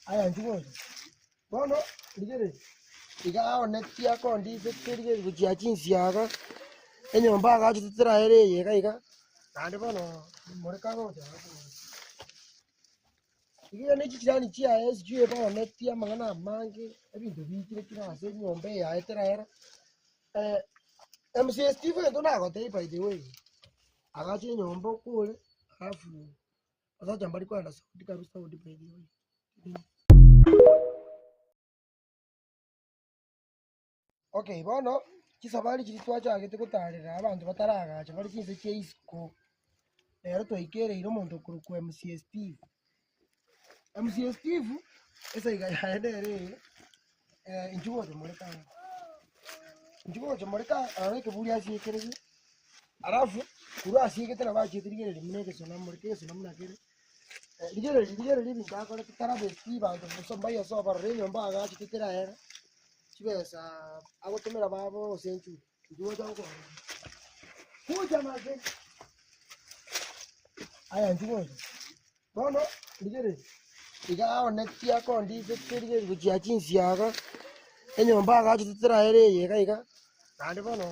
aya inchuo gocha. Bono rigereria, iga aonetie akondisete rigereria gochia chinsiaga, enyomba agachete teraere eye iga iga, naende bono moreka agocha Rigereria ne chichirani chiaye sijui baonetie amang'ana amange, ebinto biichire kera ase enyomba eye yaye teraera. MCA Steve egento nagotebia by the way, agacha enyomba okore, alafu abasacha mbari kogenda Saudi karue Saudi by the way. Okay, bono chisabari chiria twachagete gotarera abanto bataragacha bare chinse chia isiko, rero twaikereire omonto okorokwa MCA Steve. MCA Steve, esaiga yaye nere eye, inchuo gocha moreka aa, inchuo gocha moreka aa, rora ekeburi asiekererie, alafu korwa asiegete nabo achiete rigereria buna egesona moreka egesona buna kere. Rigereria, rigereria ebinto akorete tarabeti banto bosa mbaye ase obororo, enyomba agachete teraera, chibesa agotomera babo gose enchuri, intwe gocha gokora kucha mase aya intwe gocha. Bono rigereria, iga aonetie akondisete rigereria gochia chinsiaga, enyomba agachete teraera eye iga iga. Naende bono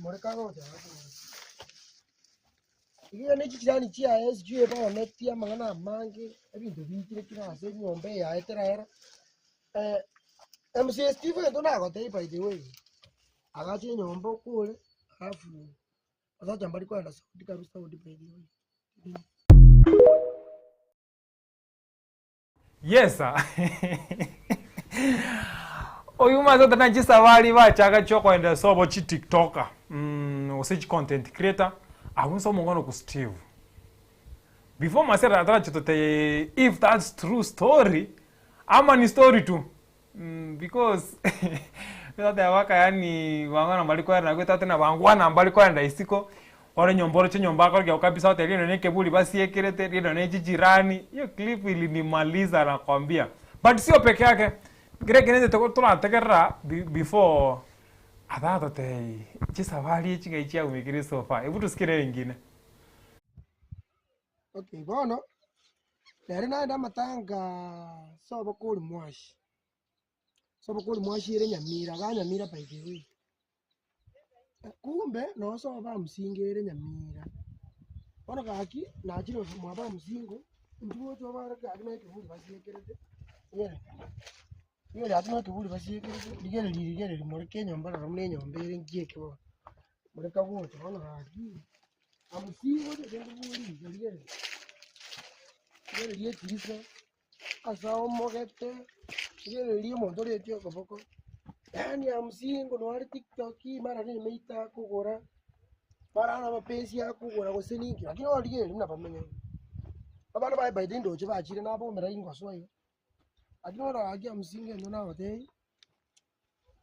moreke agoteba Iga ne chichirani chiaye sijui ebaonetie amang'ana amange, ebinto biichire kera ase enyomba eye yaye teraera. MC Steve egento nagotebia by the way, agache enyomba okore alafu abasacha mbari kogenda Saudi kabisa Saudi by the way. Yes sir. Oyu maze tana chisabari bachaka chiokoenda sobo chi tiktoker gose chi content creator abwo nse omong'wana oku Steve. Before masera atarachototebia if that's true story ama ni story tu because toteba mpaka yaani bang'wana mbari koerana gwetate na bangwana mbari koenda isiko ore nyomba oroche nyomba akorokia kabisa otebia rirorio nekeburi basiekerete rirorio ne chichirani hiyo clip ilinimaliza nakwambia but sio peke yake kere ekero intwe torategerera before atatotebia chisafari echi ng'ai chiaumekire so far ebu tusikire engine. Okay, bono nere naende amatanga sobo kori mwashi, sobo kori mwashi ere Nyamira, iga Nyamira by the way. Kumbe noo sobo bamusinga ere Nyamira. Bono gaki nachire mwa bamusingo, intwe gocha obare gaki na ekeburi basiekerete, rigereria rigereria gaki na ekeburi basiekerete, rigereria rigereria moreke enyomba rora buna enyomba ere nki eke bono, moreka gocha bono gaki. Amusingo gose borigia rigereria, rigereria etirisa ase aomogete, rigereria omonto oretie okoboko, yaani amusingo nore tiktok mara nemeito akogora, mara namapesi akogora gose ninki, lakini origereria buna bamenyete. Abana baye by the way ndoche bachire nabomera ingoso iga, lakini bono gaki amusingo intwe nagotebi.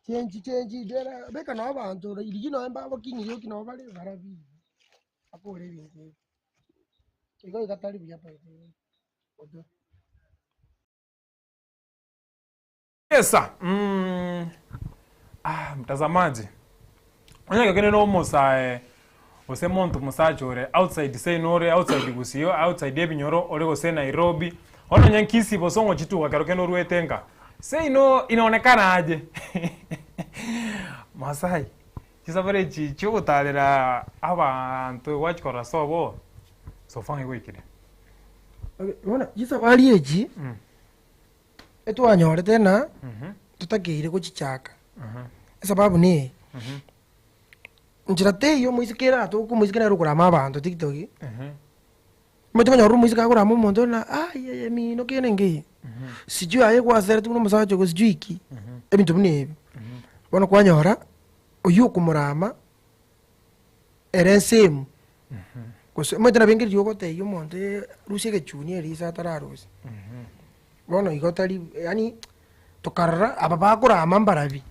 Chenchi chenchi dera beka noo abanto riria nonye mbagokinyiri oki nabo bare barabi bakore ebinto ebi. Igo iga tari buya by the way obe. Yes ah mtazamaji, onye kende na omosae gose monto mosacha ore outside seino ore outside gusii outside ebinyoro ore gose Nairobi, bono onye Kisii gose ogochituka ekero kende orwete nka, seino inaonekana aje? Masai, chisafari echi chiogotarera abanto gwachia korora sobo, sofa ng'ai gwaikire? Okay, bono chisafari echi, etwanyorete ng'a totakeire gochichaka, esababu neye. Nchera teiyo omoiseke eratoke omoiseke nere okorama abanto tiktok, omanyete okonyora omoiseke akorama omonto ng'a ayaya mino kende nkeiyo, sijui aye gwasereti buna omosacha ogo sijui ki, ebinto buna ebi. Bono kwanyora, oywo okomorama, ere ensemo, gose omanyete nabo engencho ogotebia omonto rusia egechuni eriso atararusia. Bono igo tari yaani tokarora aba bakorama mbarabi,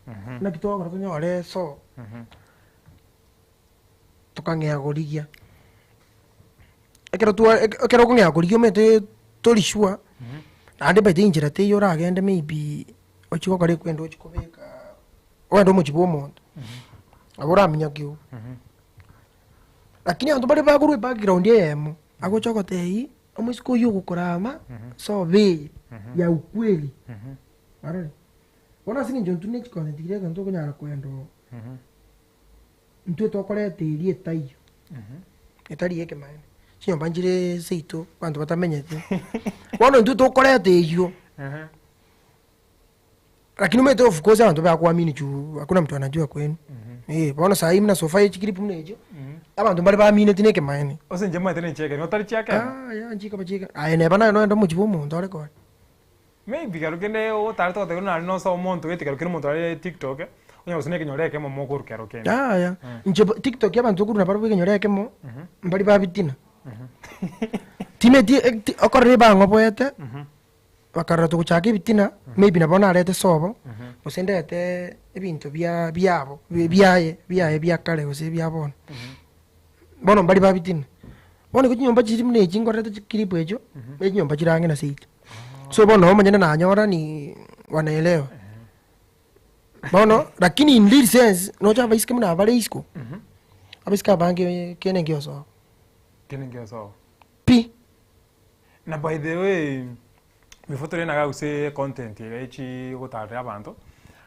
naki twakora tonyore so, tokang'ea korigia. Ekero twa ekero okong'ea korigia omanyete tori sure, naende by the way nchera teiyo oragende maybe ochie gokora ekwende ochie kobeka ogende omochie bwa omonto, nabo oraminyokiwe. Lakini abanto baria bakorwa ebackground eyemo, agocha ogotebia. Omoiseke oyio ogokorama sobe eye ya ukweli. Warora? Bono ase eng'encho intwe ne chicontent creator ntokonyara koenda oo, intwe tokoreta eria etaiyo, etari ya ekemanyererio. Chinyomba nchire seito abanto batamenyeti, bono intwe tokoreta eywo. Lakini omanyete of course abanto bakuamini juu hakuna mtu anajua kwenu. Eh, bono sahi buna sofa ye chikiripu buna echio, abanto mbare baamineti na ekemaene. Ase inche maete nenchiekene, otari chiakene? Ah, yaya nchikoba chiekene. Aye neba naye nogenda omochie bwa omonto ore kore. Maybe kero kende otarete gotebia buna naende nosoa omonto gete kero kende omonto are tiktok, onye gose na ekenyoro ekemo mokorwa kero kende. Yaya, inche tiktok abanto okorwa nabarabwo ekenyoro ekemo, mbari ba bitina. Timeti okorora ebang'oboete. Bakarora togochaka ebitina, maybe nabo narete sobo, gose ndete ebinto bia biabo biaye biaye bia kare gose bia bono. Bono mbaria ba bitina. Bono igo chinyomba chiri buna echi nkorete chiclip echio, na chinyomba chire ang'e na seito. So bono omonyene nanyora ni wanaelewa. Bono lakini in real sense, noche abaiseke buna aba bare isiko, abaiseke abange kende nkiosobo. Kende nkiosobo. Pi. Na by the way, before tore naga gose content ere echi gotarera abanto,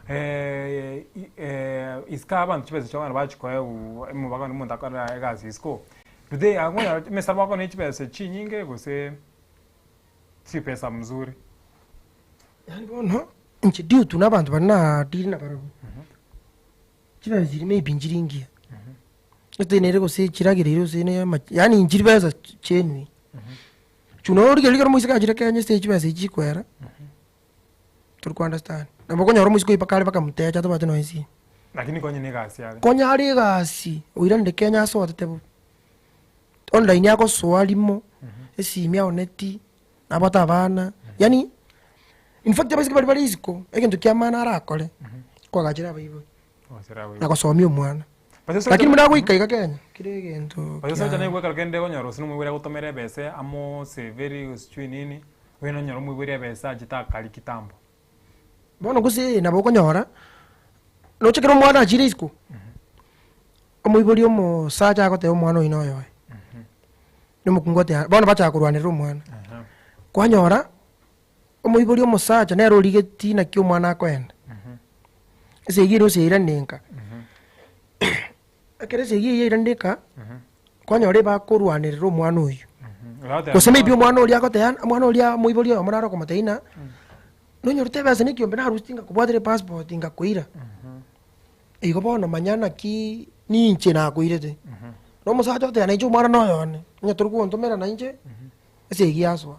Eh, i- eh, isiko abanto chibesa chiabo ekero bachia koegwa emo bakogenda omonto akore egasi isiko, do they akonyora emesara bakonyora chibesa chinyinge gose chipesa mzuri? Yaani bono, inche due to na abanto baria nadeal nabarabwo, chibesa chiria maybe nchiri ngiya, gose nere gose chiragereire gose ne ama yaani nchiri besa genuine. Chuna noro origereria ekero omoiseke achire Kenya ase chibesa echi chikwera, tori ko understand. Nabo okonyora omoiseke oyio mpaka are bakamotecha atabwati nonye esimi. Lakini konya na egasi are. Konya are egasi, oiranire Kenya asotete bobe. Online agosoa rimo, esimi aoneti, nabwate abana, yaani in fact abaiseke baria bare isiko, egento kia maana arakore, koagachera abaibori, na gosomia omwana. Lakini buna agoika iga Kenya, kera egento Gose kia. naigwe ekero kende okonyora gose nomoibori agotomera ebese amoseveri gose sijui nini, oye nonyora omoibori ebese achete akaria kitambo. Bono gose nabo okonyora, noche ekero omwana achire isiko, omoibori omosacha agoteba omwana oyio noyoye, na omokungu oteba bono bachaka korwanerera omwana. Kwanyora, omoibori omosacha nere origetie naki omwana akoenda, esegi eria gose yairane nka, ekero esegi eyio yairane nka, kwanyora ebakorwanerera omwana oyio. Gose maybe omwana oria agoteba omwana oria omoibori oyomo naro okomotebia ng'a, nonyorete ebesa na ekiombe narusia ngakobwatera epassport ngakoira, igo bono manya naki ninche nakoirete. Na omosacha oteba nainche omwana noyo one, onye tori gontomera nainche, esegi yasoa.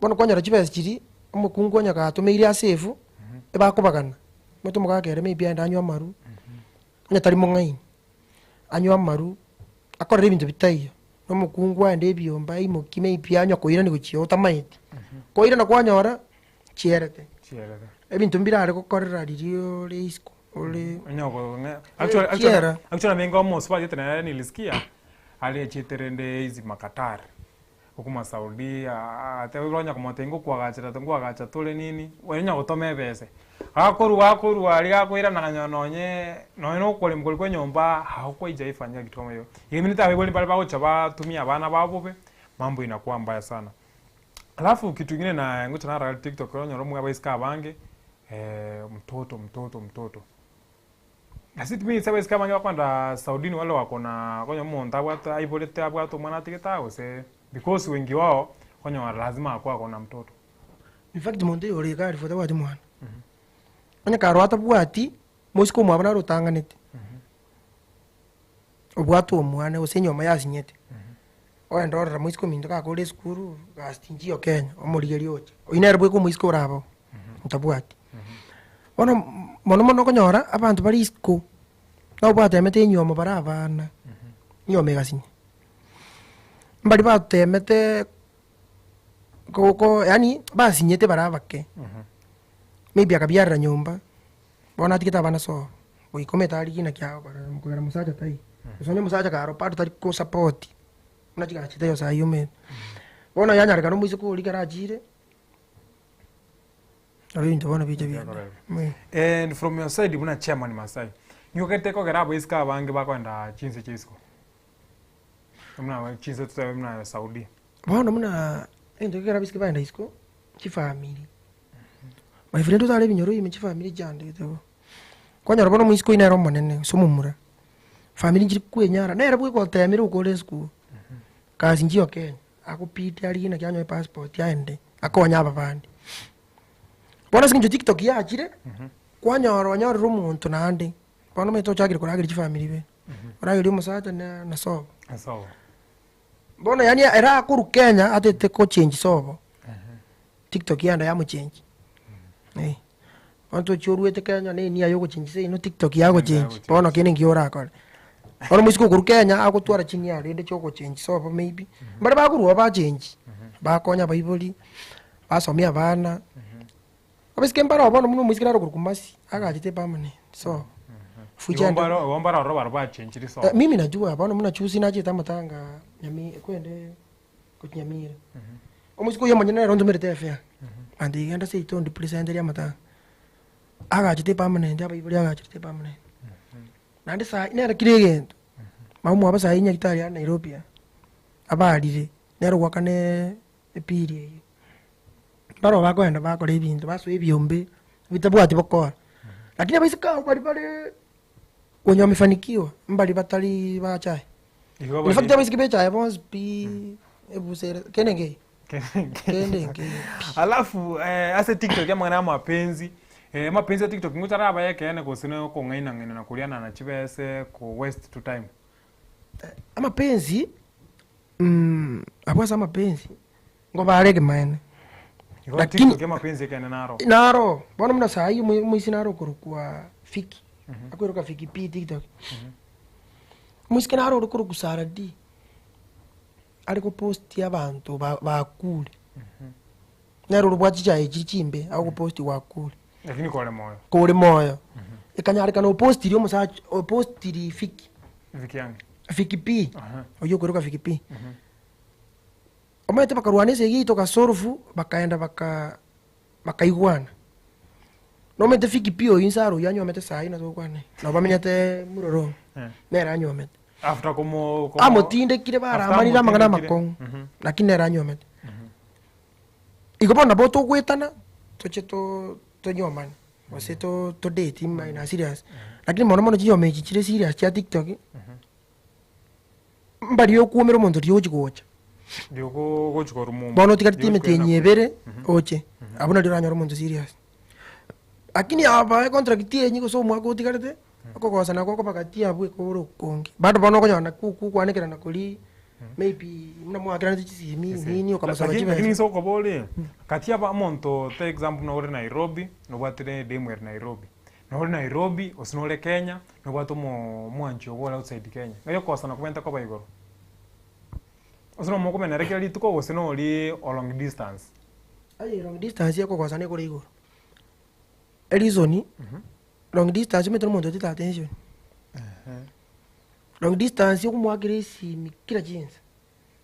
Bono kwanyora chibesa chiria, omokungu onye gatomeire ase efu, ebakobagana, omanyete omogaka ere maybe aende anywe amaru, onye tari mong'aini, anywe amaru, akorere ebinto bitaiyo, na omokungu aende ebiomba aimokie maybe anywa koirani gochia otamaeti, koirana kwanyora, chierete. Chierete. Ebinto mbirare gokorera riria ore isiko ore. Onye ogo ng'e actually actually Chiera. actually nigo omosubati nere nilisikia, arechete rende hizi makatar. Okuma Saudi atebe onya komotebia ngokwagachera ngwagacha tore nini, onya gotoma ebese. Gakorwa gakorwa aria gakoirana akanyora nonye nonye na okorema koria kwa enyomba haukwaija ifanyika kitu kama hiyo. Iga eminto abaibori mbare bagocha batumia abana babo bobe, mambo inakuwa mbaya sana. Alafu kitu ingine na ngocha narora tiktok onyore omwe abaiseke abange mtoto mtoto mtoto. Does it mean abaiseke abange bakoenda Saudi ni wale wako na konya omonto abwate aiborete abwate omwana atigete aa gose because wengi wao okonyora lazima akwe ako na mtoto. In fact monto oyo ore iga alifu tabwati mwana, onye karwa atabwati, mosike omwabo naro otang'anete, obwate omwana gose enyomba yasinyete, ogenda orora moisike ominto gakore esukuru, gasi tinchiyo Kenya, omorigerie oche, oyio nere bweka omoisike orabao, otabwati. Bono mono mono okonyora, abanto bare isiko, nabo batemete enyiomo bare abana, enyiomo egasinya. Mbari batemete koko yaani basinyete bare abake, maybe akabiarera nyomba, bono atigete abana sobo, goika omanyete arigie naki agokora kogera mosacha taiyo. Gose onye omosacha kare bado tari kosapoti, buna chigasi chitaiyo sai omanyete. Bono yanyarekana omoiseke oria ekero achire. Nabo ebinto bono bicha biaenda. And from your side buna chairman Masai, nigo gete kogera abaiseke abange bakoenda chinse chia isiko? Buna chinse totabe buna Saudi. Bono buna egento gekogera abaiseke bagenda isiko, chifamiri. My friend otare ebinyoro ime chifamiri chiandete bo. Kwanyora bono omoiseke oyio nere omonene gose omomura, famiri nchiri kwenyara, nere bweka otemire gokora esukuru, kasi nchiyo Kenya. Agopite arigie naki anyore passport aende akonye ababande. Bono ase eng'encho tiktok yachire, kwanyora onyorire omonto naende, bono omanyete ochakire korageria chifamiri ibere, oragerie omosacha na na sobo. Sobo. Bono yaani ere akorwa Kenya atete gochengi sobo, tiktok yaenda yamochengi, eh. Bono tochia oruete Kenya na enia ya ogochengi seino tiktok yagochengi, bono kende nki orakore. Bono omoiseke okorwa Kenya agotwara chinia rende chia ogochengi sobo maybe, mbare bakorwa oo bachengi, bakonya abaibori, basomia abana, abaiseke mbare oo bono buna omoiseke nare okorokwa Mercy, agachete permanent sobo. Igo mbare igo mbare ororo barabwo bachenchiri sobo. Mimi najua bono buna juzi nachete amatanga Nyami kwende gochia Nyamira. Omoiseke oyio omonyene nere ontomerete efare, antebi genda seito ondipresenterie amatanga. Agachete epermanent abaibori agachete epermanent. Naende sai nere kera egento, mama omwabo sai nyagetari are Nairobi aa, abarire, nere ogoakana epiri eyio. Barobwo bakoenda bakora ebinto, basoa ebiombe. Bitabwati bokora. Lakini abaiseke abwo baria bare wenye wamefanikiwa, mbari batari ba chae. Igo In fact bari- abaiseke be chae bonsi pi, ebusa ere, kende nkeiyo. Kende nkeiyo pi. Alafu eh, ase tiktok amang'ana ya amapenzi eh, amapenzi ya tiktok ngocha araba ekeene gose na okong'ainang'aina na korianana chibese ko waste to time. Amapenzi, abwo ase amapenzi, Ngobare ekemanyererio. Igo Lakini- TikTok y'amapenzi ekeene naro. Naro, bono buna saa hii omo- omoisia naro okorokwa Fiki, akweroka Fiki P TikTok. Omoiseke naro ore korokwa Sarah D, are goposti abanto ba- bakure. Nere orobwate chichae chiria chimbe, agoposti gwakure. Lakini kore moyo. Kore moyo. Ekanyarekana opostiri omosacha, opostiri Fiki, Fiki yange. Fiki P, Aha. oyio okweroka Fiki P. Omanyete bakarwana esegi yaito gasorofu, bakaenda baka bakaigwana. Nomanyete Fiki pi oyio inse aro oyio anywomete saii nabo togokwana iga, nabo bamenyete Murorong, Eh. nere anywomete. After komo komo Amotindekire After baramanire amang'ana amotindekire. amakong'u, Mhm. lakini nere anywomete. Igo bono nabo togoetana, toche to tonyomane, gose to todate in a serious, lakini mono mono chinyoma echi chire serious chia tiktok, Mbaria okwomera omonto riria ogochia gocha. Riria ogochia korwa mumba. Bono otigareti Riria ogochia emetienyi koirana ebere oche, abwo nario oranyore omonto serious. Lakini aba econtract enye gose omwaka otigarete, okogosana gokoba gati abwo ekobora okonge. Bado bono okonyora nakwo okwanekerana koria maybe buna mwakeranete chisimi nini okamosaba Lakini lakini chibesa. inse okobora ore, gati aba omonto take example buna ore Nairobi, nobwatire edemu ere Nairobi. Nore Nairobi, gose nore Kenya, nobwate omo omwanchi obo ore outside Kenya. Ng'ai okogosana kobente koba igoro? Gose nomokomenya nere kera rituko gose nori o long distance? Aye long distance ekogosana ekore igoro. Ereason, long distance omanyete omonto otete attention. Long distance okomoakera esimi kera chinsa,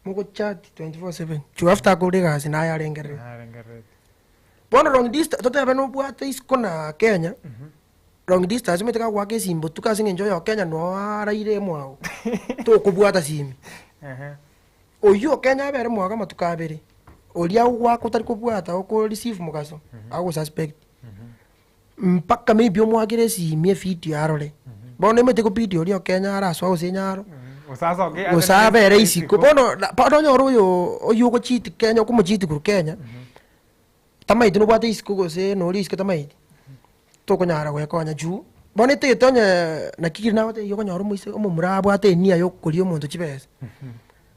mogochat 24/7, juu after akore egasi naye arengererete. Narengerereti. Bono long distance, totebe nobwate isiko na Kenya, long distance omanyete kagoaka esimi botuko ase eng'encho oyo Kenya noo araire mwago, tokobwata simi. Ehe. Oyio o Kenya abere mwago amatuko abere, oria ogoaka otari kobwata oko receive mogaso, agosuspect. Mpaka maybe omoakere esimi evideo arore. Bono emanyete kobidi oria o Kenya arasoa gose enyaro, Gose asoke gose abere isiko. Bono na bono onyore oyo oyio ogocheat Kenya okomocheat korwa Kenya, tamaeti nobwate isiko gose noria isiko tamaeti, tokonyara goekonya juu, bono etagete onye naki keri nagotebia okonyora omoise omomura abwate enia ya okoria omonto chibesa,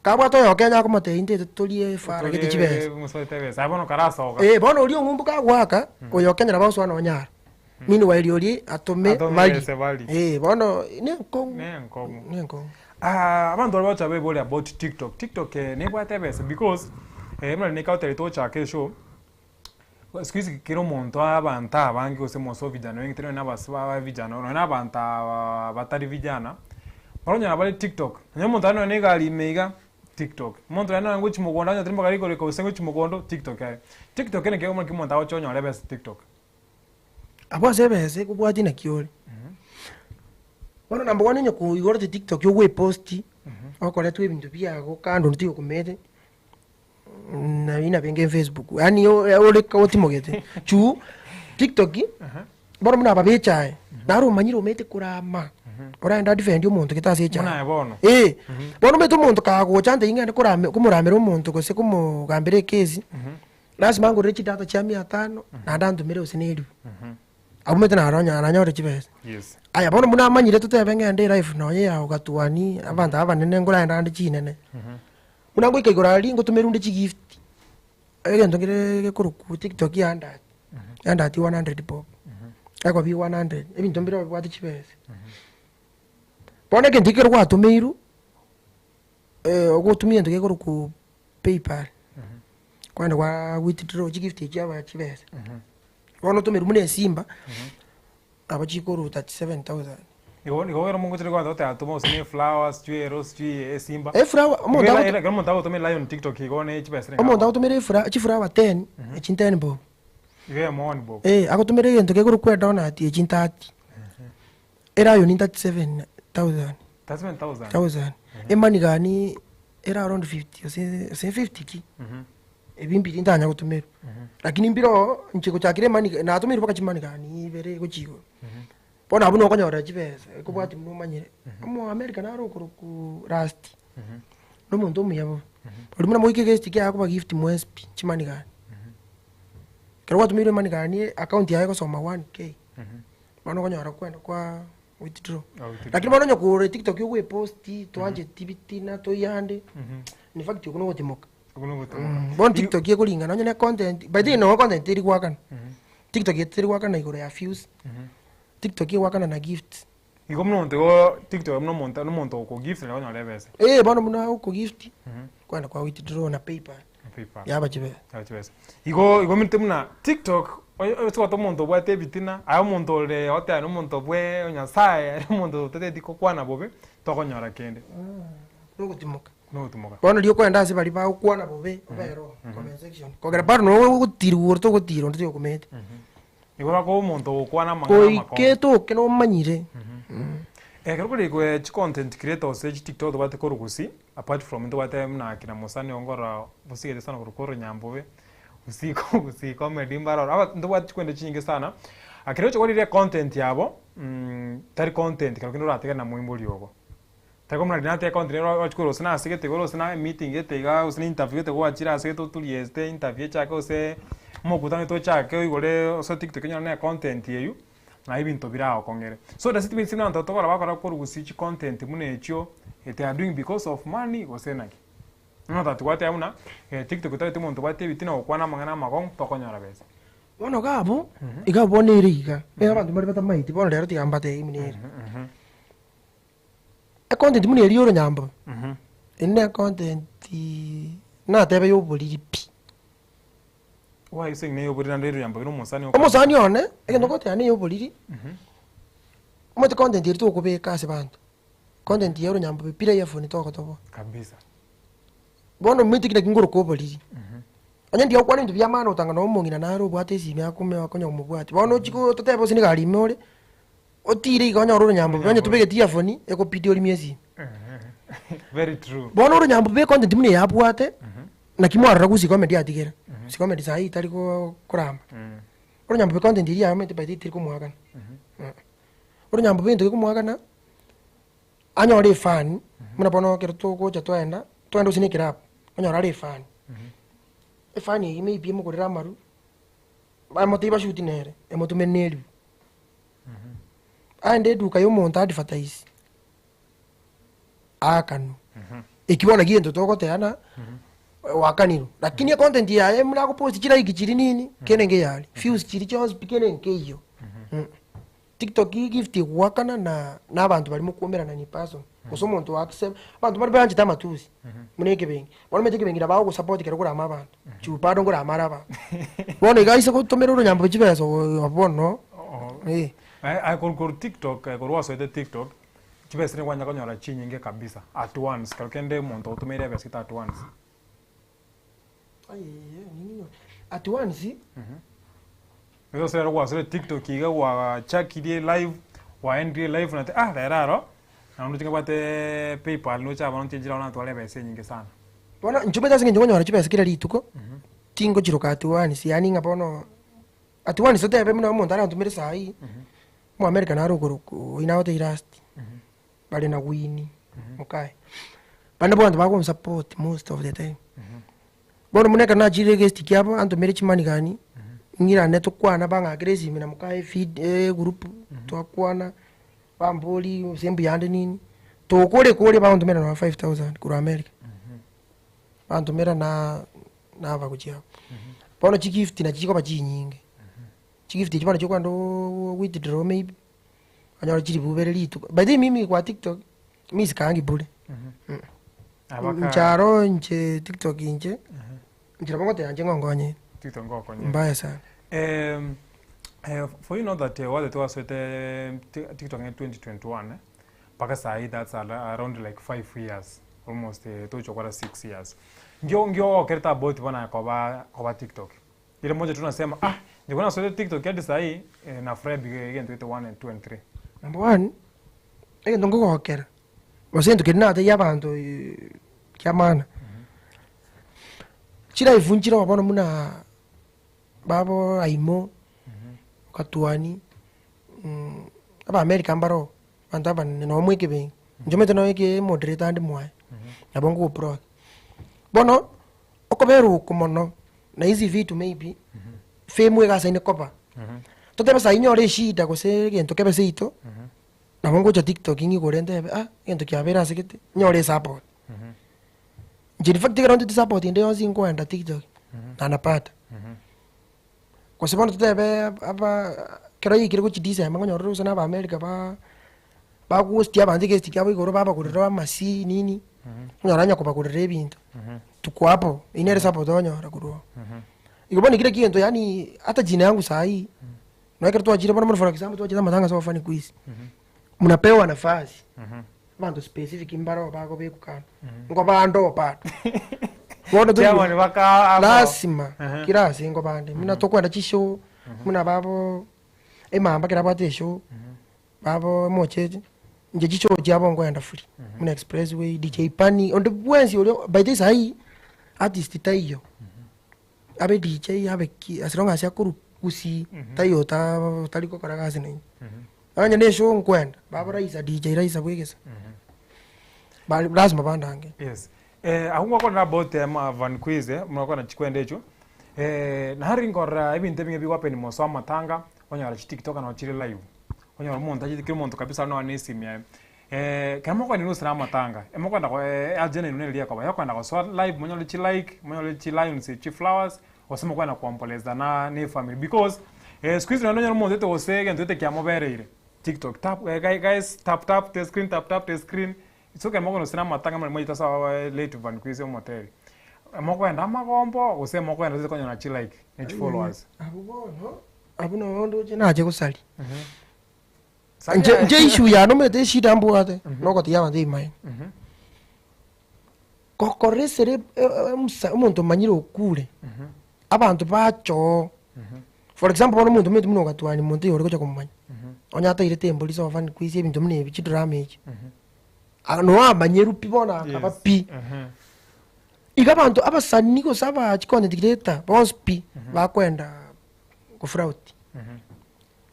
kabwate oyo Kenya akomotebia intete torie efara gete chibesa. Chibesa, bono karasoka. Eh, bono oria ong'umbu kagoaka, oyo Kenya nabo agosoa nonye aro. Meanwhile oria atome Atome barie. bese barie. Eh, bono nenkong'u. Nenkong'u. Nenkong'u. Ah, abanto baria bagocha baeboria about tiktok, tiktok eh, nebwate ebesa because eh, buna riria nkagotebi togochaka eshow, siku hizi kera omonto abanto abange gose most of vijana wengi tari nonye na abase ba vijana nonye na abanto aba batari vijana, baronyora bare tiktok, nonye omonto are nonye na egari ime iga, tiktok, omonto nonye na ngochia mogondo anyotire mpaka rigoro gose ngochia mogondo, tiktok are. Tiktok naki naki omonto agocha onyore ebesa tiktok. Abwo ase ebesa ekobwatia naki ore. Bono number one onye koigorete tiktok ogoeposti, okoretwa ebinto biago kando onde tigokomete, nabi nabenge facebook, yaani ore otimogete. Juu tiktok, bono buna aba ba echae, naro omanyire omanyete korama, oragende adefend omonto gete ase echae. Buna aye bono. Eh, bono omanyete omonto kagocha antebie ng'ende korame komoramera omonto gose komogambera ekesi, Lasima ngorere chidata chia mia tano, naende antomere gose na elifu. Abwo omanyete naronya nanyore chibesa. Yes. Aya bono buna amanyire totebe ng'ende elife nonye ya ogatuani, abanto aba abanene nkoragenda ande chinene. Buna ngoika igoro aria ngotomerwa nde chigift, egento nkere gekorokwa tiktok ya andati, andati 100 bob, ekobi 100, ebinto mbire bibwate chibesa. Bono egento ekero gwatomeirwe, ogotumia egento gekorokwa paypal, kwagenda kwa withdraw chigift echio chiaba chibesa. Bono otomerwe buna esimba, nabo chikorwa 37,000. Igo igo ekero mogochire kwanza goteba toma gose ne eflower sijui ero sijui esimba. Eflower, omonto Ekero agoto- ekero omonto agotomera lion tiktok igo ne chibesa renge Omonto agotomera efra chiflower 10, echi 10 bob. Igo eyemo one bob. Eh, agotomera egento kekorokwa edonut echi 30. Erayo ni 37,000. 37,000? Thousand. Emanigani ere around 50 gose gose 50 ki. Ebi mbiri ntanya gotomerwa. Lakini mbire oo, inche gochakera emani natomeirwe mpaka chimani gani ibere gochia igoro. Bono abwo nokonyorera chibesa, ekobwatia buna omanyire. Omo America naro okorokwa Rusty, na omonto omuya bobe. Oria buna moike egesti kiaye akoba gift mwensi pi, chimani gani. Ekero gwatomeirwe emani gani, account yaye egosoma 1K, bono okonyora kwenda kwa withdraw. Ah, withdraw. Lakini bono onye kore tiktok ogoeposti, toancheti bitina, toyande, in fact okwo nogotimoka. Okwo nogotimoka. Bono tiktok ekoringana onye ne content, by the way nonye content teri goakana, tiktok teri goakana igoro ya views, tiktok egoakana na gifts. Igo buna omonto igo tiktok buna omonto nomonto okogift naye okonyora ebesa. Eh bono buna okogift, kwagenda kwa withdraw na paypal, Na paypal. yaba chibesa. Yaba chibesa. Igo igo omanyete buna tiktok oyo ase goeta omonto obwate ebitina, aye omonto ore goteba nomonto bwe nyasaye, aye omonto otateti kokwana bobe, tokonyora kende. Nogotimoka. Nogotimoka. Bono riria okoenda ase baria bagokwana bobe, obere oo, comment section. Kogera bado nogo ogotirwa ore togotira onde toyokomete. Igo bakoba omonto ogokwana amang'ana Goika amakong'u. etoke nomanyire. Ekero kore igwe chicontent creator gose chitiktok tobwate korwa gusii, apart from ntobwate buna akina mosani oyo nkorora osigete sana korwa korwa nyambobe, gusii ko gusii comedy mbaroro, aba ntobwate chikwende chinyinge sana, ekero ogocha korigereria econtent yabo, tari content kero kende orategere na moimbori ogo. Tari komanya riria nateba content ero ochi korwa gose nase gete igoro gose na emeeting gete igaa gose na interview gete gwachire ase gete otorieste interview echake gose omokutano tochake oigore ase tiktok onyore na econtent eywo, naye ebinto biragokong'ere. So does it means buna abanto tokora bakora korusia chicontent buna echio, they are doing because of money gose naki? Bono tati gwateba buna tiktok otagete omonto obwate ebitina ogokwana amang'ana amakong'u tokonyora besa. Bono iga abwo, iga abwo bono ere iga, nigo abanto mbare batamaeti, bono rero tiga mbatebie buna ere. Econtent buna eria ya oronyambobe, eri ne econtent natebe ya oboriri pi. Why you saying ne oboriri naende oronyambobe na omosani okare. Omosani one, egento ngoteba ne ya oboriri, omanyete content eria tokobeka ase abanto, content ya oronyambobe pi earphone togotoboa. Kabisa. Bono omanyete ki naki ngoroka oboriri, onye ndiga gokwana ebinto bia maana otanga nonye omong'ina nare obwate esimi akome akonya komobwatia, bono ochie ko totebe gose nigo arime ore. Otire iga onyore oronyambobe onye tobegeti earphone ekobidi orimie esimi. Very true. Bono oronyambobe econtent buna eye abwate, naki mwarora gusii comedy atigere, gusii comedy saii tari ko koramba. Oronyambobe content eria yaye omanyete by the way teri komoakana, oronyambobe egento gekomoakana, anyore efani, buna bono ekero togocha twaenda, twaenda gose na eclub, onyore are efani, efani eyio maybe emogorere amaru, bamotebie bashuti nere, emotomere na eribu. Aende eduka y'omonto advertise, aakanwe. Eki bono gento togoteana, oakanirwe. Lakini econtent yaye buna agopost chilike chiria nini, kende nkeyari, views chiria chionsi pi kende nkeiyo. Tiktok gift egoakana na na abanto baria mokoumerana in person, gose omonto o accept, abanto baria baanchete amatusi, buna ekebengi. Bono omanyete ekebengi nabo agogosupport ekero okorama abanto, juu bado nkorama are abanto. Bono iga aise gotomera oronyambobe chibesa oo bono, eh. Aye korwa korwa tiktok korwa gwasoete tiktok, chibesa nigo kwanyara konyora chinyinge kabisa at once, kero kende omonto ogotomeire ebesa gete at once. Ayee nini nyo, at once. Gose rero gwasore tiktok iga gwachakirie live, gwaendire live nate ah rero aro, naende oche nkabwate paypal noche abana nche nchire natware ebesa enyinge sana. Bono inche omanyete ase eng'encho nkonyora chibesa kera rituko, tingochiroka at once yaani ng'a bono, at once otebe buna omonto arantomere saii, omoamerika nare okorokwa oyio nagotebi last, bare na Winnie, mokaye, bande abanto bagonsupport most of the time. Bono buna ekero nachire egesti kiabo, antomere chimani gani, ng'irane tokwana bang'akere esimi na mokaye efeed egroup, twakwana, bamborie gose mbuyande nini, tokore kore bagontomera nonye 5000 korwa America, bantomera na naba gochia abwo. Bono chigift nachi chikoba chinyinge, chigift echi bono chikogenda ooo withdraw maybe, onyore chiribu ibere rituko, by the way mimi kwa tiktok, mi sikaangi bure. Abaka Inche aro inche tiktok inche, inche nabo ngoteba inche ng'onkonye TikTok ngokonye. mbaya sana. Em, eh, for you know that eh, wale twaswete TikTok in 2021 eh, mpaka sahi that's around like 5 years almost eh, tochokora 6 years ngio ngio okerete about bona koba koba TikTok ile moja tunasema ah nilikuwa naswete TikTok hadi sahi eh, na Fred again 21 and 2 and 3 Number one, egento nkogokera, gose egento keria natebia abanto kia maana, chilife nchire oo bono buna. Babo Aimo, Katuani, Abaamerika mbaro, abanto abanene noo mwekebenge. Inche omanyete nonya eke emoderator ande mwaye, nabo nkogoproud. Bono, okobera oko mono, na hizi vitu maybe, fame egasaine koba, totebe saii nyore eshida gose egento kebe seito, nabo ngocha tiktok ng'igore ntebe ah, egento kiabeire ase gete, nyore esupport. Inche in fact ekero ntete support ende yonsi nkoenda tiktok, na napata. Gose bono totebe aba ekero yaikire gochia December nkonyora ore gose na Abaamerika ba bagostia abanto egesti kiabo igoro babagorera amasi nini, onyora onye kobagorera ebinto, tuko hapo, eywo nere support okonyora korwa oo. Igo bono kera egento yaani hata jina yangu sahii, nonye ekero twachire bono for example twachete amatanga ase obofani quiz, mnapewa nafasi, abanto specific mbaro bagobekwa kando, nkobande oo bado. Bono tori Chairman baka amo. lasima Ehe. kera ase nkobande, buna tokwenda chishow, buna babo emamba ekero abwate eshow, babo emocheche, inche chishow chiabo nkoenda free, buna express way, DJ Bunny, onde bwensi oria by the way sahii, artist taiyo, abe DJ abe ki as long as akorwa gusii, taiyo ota otari gokora gasi naintwe. Onye na eshow nkwenda, babo Raisa DJ Raisa bwegesa, bari lasima bandange. Yes. Eh, abwo ngokora about eh, ma Van Quiz, eh, mokora chikwenda echio. Eh, nari nkorora ebinto ebinge bigohappen moso amatanga, onyora chitiktok nabo chire live. Onyora omonto achete kera omonto kabisa nonya na esimi yaye. Eh, ekero mokoenda gose na amatanga, emokoenda go eh, agenda ere neri ekoba, yokoenda gosoa live monyore chilike, monyore chilions, chiflowers, gose mokoenda kuomboleza na na efamiri because, eh, siku hizi naende onyore omonto oete gose egento gete kiamobereire, tiktok tap eh guy guys tap tap the screen tap tap the screen, so ekero mokoenda gose na amatanga mari mochete ase late Van Quiz omotebia, mokoenda amagombo gose mokoenda gose konyora chilike ne chifollowers. Abwo bono, abwo noo ndoche nache gosaria. Saria Inche inche issue yane omanyete eshida mbwate, nogotiga abanto ebimaene. Gokora esere omusa omonto omanyire okure, abanto bacha oo, for example bono omonto omanyete buna ogatwani monto oyo ore gocha komomanya, onye atairete embori sofa nkwisi ebinto buna ebi chidrama echi, aa noamanyerwe pi bono akaba Yes. pi. Iga abanto abasani gose aba chicontent creator bonsi pi, bakoenda gofraud,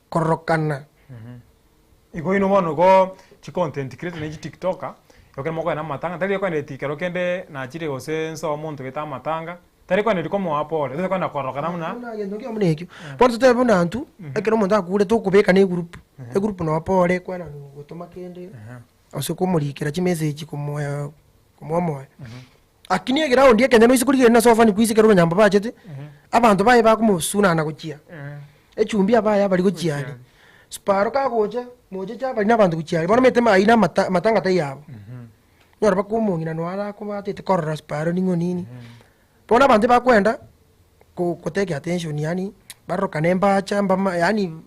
kororokana. Igo inwe bono igo chicontent creator na chitiktoker, ekero mokoenda amatanga tari ekoeneti ekero kende nachire gose nsoe omonto gete amatanga, tari koeneti komoa pole, tari koenda kororokana buna. Buna egento nkiya buna ekio, bono totebe buna intwe, ekero omonto akure tokobeka na egroup, egroup noo pole ekwana gotoma kende, gose komorikera chimessage komoa komoa omoyo. Lakini eground ekenya noise korigereria nase ofani kwisi ekero abanyambo bachete, abanto baye bakomosunana gochia, echumbi abaye abari gochia aria, sparo kagocha, mocheche abari na abanto gochia aria, bono omanyete aywo na amata amatanga taiyo abo. Onyore mpaka omong'ina noyo arakobatete korora sparo ning'o nini, bono abanto ebakwenda ko gotake attention yaani barorokane mbacha mbama yaani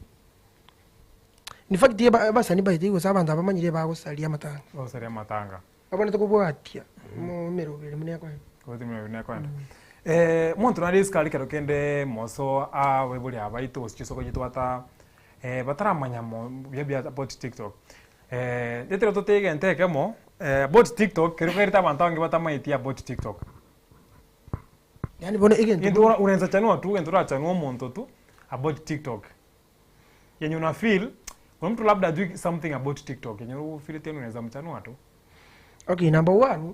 in fact eba abasani baito gose abanto aba bamanyire bagosaria amatanga. Bagosaria amatanga. Abwenerete kobwatia emeroberi buna ekoenda. Kobwatia emeroberi buna ekoenda. Omonto nare isiko aria ekero kende moso abaibori aba baito gose chisoko chiaito bata bataramanya mo buya buya about tiktok. Ekero totebe egento ekemo about tiktok kero kerete abanto abange batamaeti about tiktok. Yaani bono egento Egento ora unaeza chanua tu egento orachanue omonto tu about tiktok. Yenye una feel, kuna mtu labda hajui something about tiktok yenye u feel tena unaweza mchanua tu. Okay, number one,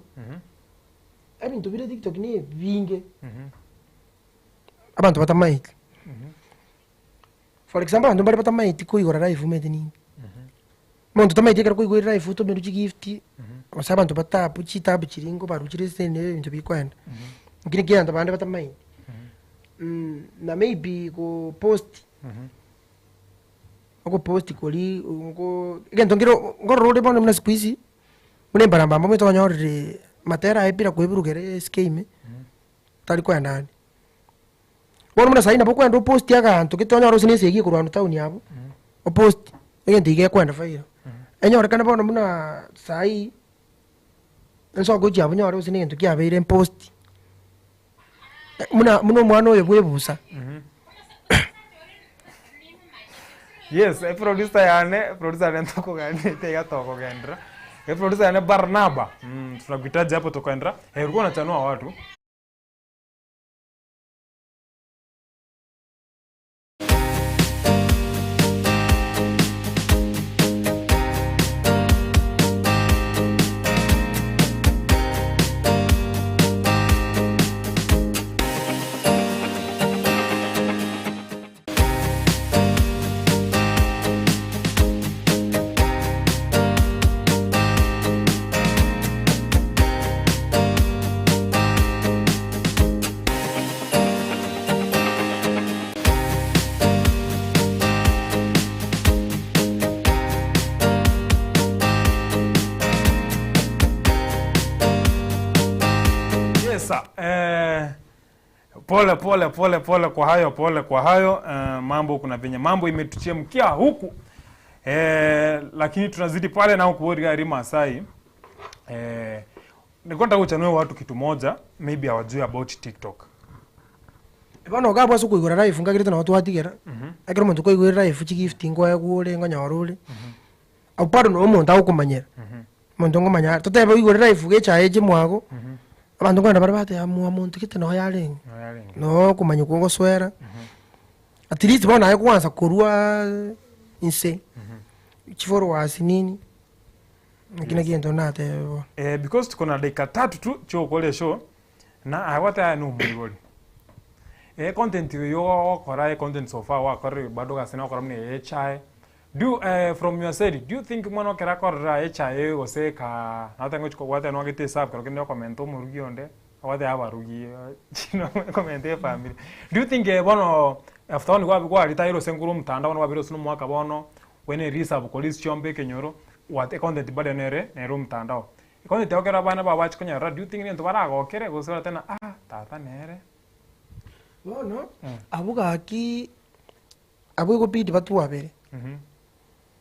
ebinto bire tiktok na ebinge, abanto batamaeti. For example, abanto mbare batamaeti koigora live omanyete ninki. Omonto tamaeti ekero koigorire live otomerwe chigift, gose abanto batapu chitabu chiria nkobarwa chire ase ebinto bikoenda. Ekio nakio egento abande batamaeti. Na maybe gopost. Ogoposti koria nko egento nkere nkorora ore bono buna siku hizi, buna embarambamba omanyete onyorire matera aye bila koeburugera esike ime, tari koenda ande. Bono buna saii nabo okoenda oposti aganto gete onyore gose na esegi ekorwa ande town abwo, oposti, egento iga gekoenda viral. Enyorekane bono buna saii, ensoko gochia abwo onyore gose na egento kiabeire mposti. Buna buna omwana oyo bw'ebusa. Yes, eproducer yane, producer yane ntokoganete iga tokogenderera. Eproducer yane Barnaba, tunakuhitaji hapo tokoenderera. Eh, ulikuwa unachanua watu. Pole pole pole pole kwa hayo pole kwa hayo mambo kuna venye mambo imetuchemkia huku lakini tunazidi pale na huku gari Masai nilikuwa nataka uchanue watu kitu moja maybe hawajui about TikTok. Bono iga abwo ase okoigora live nkagerete nabo twatigera, ekero omonto kwaigorire live chigift nkoegwa ore nkonyora ore, abwo bado nabo omonto agokomanyera, omonto nkomanya are, totebe oigore live iga echae eche mwago, abanto nkogenda bare bateba mwa monto gete noo yarenge, noo okomanya okwo ogosoera, at least bono naye kwansa korwa inse, chifollowers nini, ekio nakio egento natebe bono. Because tuko na dakika tatu tu chiogokora eshow, Na aye gwateba aye nomoibori. Econtent eye ogokora econtent so far gwakorire bado gase nokora buna eye echae. Do you from your side do you think mwana ekero akorora echae gose eka notebe ngochi kobwate nwagete esabu kero kende okomenta omorugi onde ogoteba abarugi okomenta efamiri. Do you think bono after bono nigo gwaritayire gose nkorwa omotandao bono kwabeire gose na omwaka bono bwene risabu korwa chiombe ekenyoro econtent bado nere nere omotandao. Ekonyete ekero abana bao bachia konyora, do you think nento baragokere gose baratebe ng'a ah tata nere? Bono abwo gaki abwo egobidi batwabere.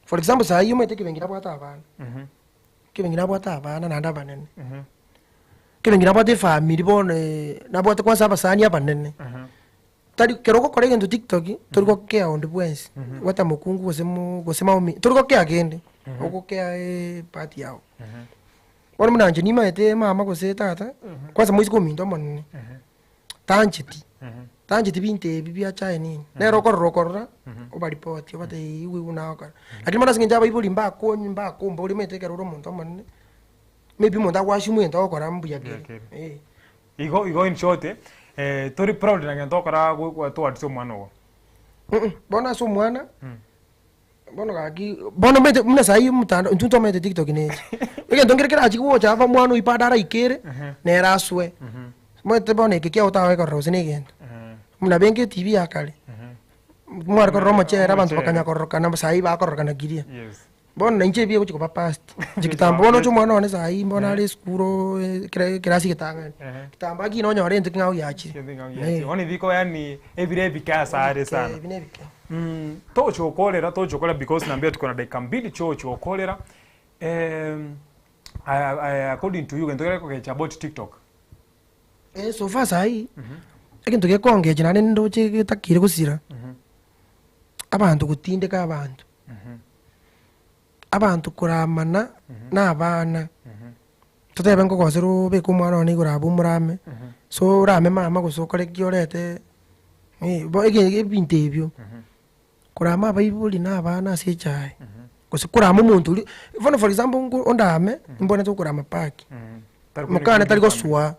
For example saii omanyete ekebengi nabwate abana, ekebengi nabwate abana naende abanene, ekebengi nabwate efamiri bono nabwate kwanza abasani abanene. Tari kero ogokora egento tiktok tori gokea onde bwensi, whether mokungu gose mo gose maomi tori gokea kende, ogokea epart yago. Bono buna inche nimaete mama gose tata, kwanza moiseke ominto omonene, tancheti, tancheti binto ebi bia chae nini, nere okorora okorora, obaripoti obatebie igwe buna agokora. Lakini bono ase eng'encho abaibori mbakonyi mbakombori omanyete ekero ore omonto omonene, maybe omonto agoassume egento ogokora mbuya kere, eh. Igo igo in short, eh, tori proud na gento okora towards omwana ogo. Mm bono ase omwana, bono gaki, bono omanyete buna saii omotandao intwe ntomanyete tiktok na echi. Egento nkere kerachi gocha aba omwana oyio bado araikere, nere aswe. Omanyete bono eke kiago tagoekorera gose na egento. Buna benga etv ya kare, mware korora omochere abanto bakanya kororokana saii bakororokana kiria. Yes. Bono nainche ebi egochia koba past. Inche kitambo bono oche omwana one saii mbono are esukuru ekere ekerasi getang'ani. Kitambo akina onyore egento king'ao giachire. Egento king'ao giachire. Bono ebiko yaani ebire ebike ase are sana. Ebi nebike. Togochia gokorera togochia gokorera because naambia tuko na dakika mbili chiogochia gokorera according to you gento kere kogecha about tiktok. So far saii, egento gekongecha naende ndoche getakeire gosira, abanto gotindeka abanto. Abanto koramana na abana, totebe nkogosera obeke omwana one igoro abwo omorame, so orame mama gose okore ki orete bo ege ebinto ebio, korama abaibori na abana ase echae, gose korama omonto oria, bono for example nko ondame, mbonete okorama park, mokane tari gosoa,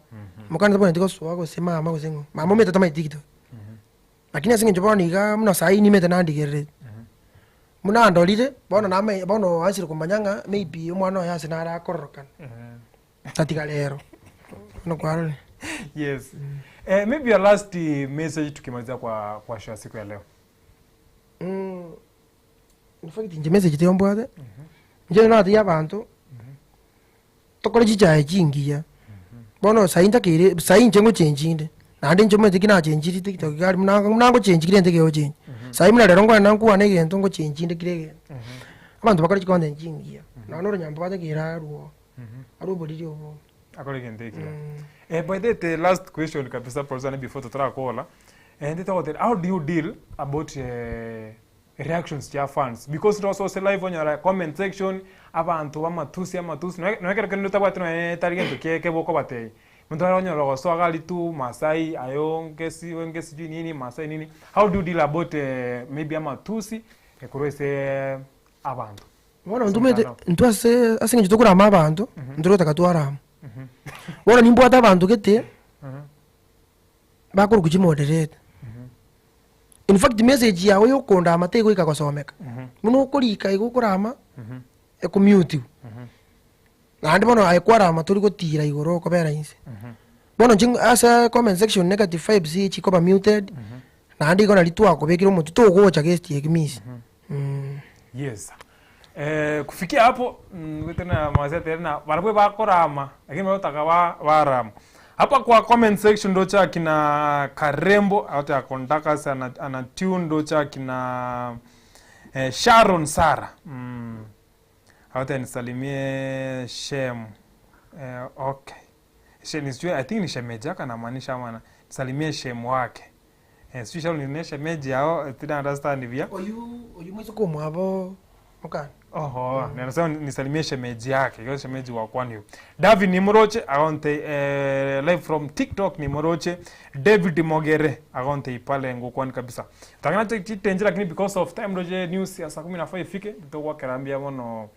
mokane tabwenereti gosoa gose mama gose ng'o, mama omanyete tamanyeti gento. Lakini ase eng'encho bono igaa buna saii nimete nandigerereti, buna andorire, bono namae bono oanchire komanya ng'a maybe omwana oye ase nare akororokana, tatiga rero, bono kwarorire. Yes. Eh, maybe your last message tukimaliza kwa kwa show ya siku ya leo. In fact inche message tiga mbwate, inche natebia abanto, Tokore chichae chingiya, bono saii ntakeire saii inche ngochenji inde, naende inche omanyete ki nachenchiri tiktok iga aria buna buna ngochenji kera egento kegochenji. Saii buna rero nkogenda nkwane egento ngochenji inde kera egento. Abanto bakore chicontent chingiya, nonya na oronyambo batakeire arwe oo, arwe oboriri obo. Akore egento ekiya. Eh, by the way, the last question kabisa professor before totarakora, eh, nditagotebia how do you deal about reactions chia fans because ntogosoa ase live onyora comment section abanto b'amatusi amatusi noe noe ekero kende otabwati noe tari gento kie kebe okobatebia omonto nare onyora ogosoa iga aria tu masai aye ngesi onge sijui nini masai nini how do you deal about maybe amatusi korwa ase abanto Bono ntomanyete intwe ase ase eng'encho tokorama abanto, ntore gotaka twarama. Bono nimbwate abanto gete, bakorokwa chimodereta. In fact message yago ya okondama tegoika gosomeka, buna okorika igo okorama, ekomutiwa. Naende bono aye kwarama tori gotira igoro okobera inse. Bono inche ase comment section negative vibes chikoba muted, naende igo nari twakobekire omotwe togocha gesti ekimisi. Yes. Eh, kufikia hapo mm, gwete na maseteri na barabwo bakorama lakini barotaka ba barama. Hapa kwa comment section ndocha akina Karembo ate akondakas ana, ana tune ndocha akina Sharon Sara. Ate nisalimie Shem. Okay. She, nisijue, I think ni shemeji yake anamaanisha ama nisalimie Shem wake. Sijui Sharon ni shemeji yao, tina understand vya. Oyu oyu mwisuku mwabo mukana. Oho, mm. Nasema nisalimie shemeji yake, yo shemeji wa kwani huyo. David Nimoroche agonte live from TikTok Nimoroche. David Mogere agonte pale ngukwani kabisa. Tangana chitenje lakini because of time roje news ya saa 10 ifike ndio kerambia mono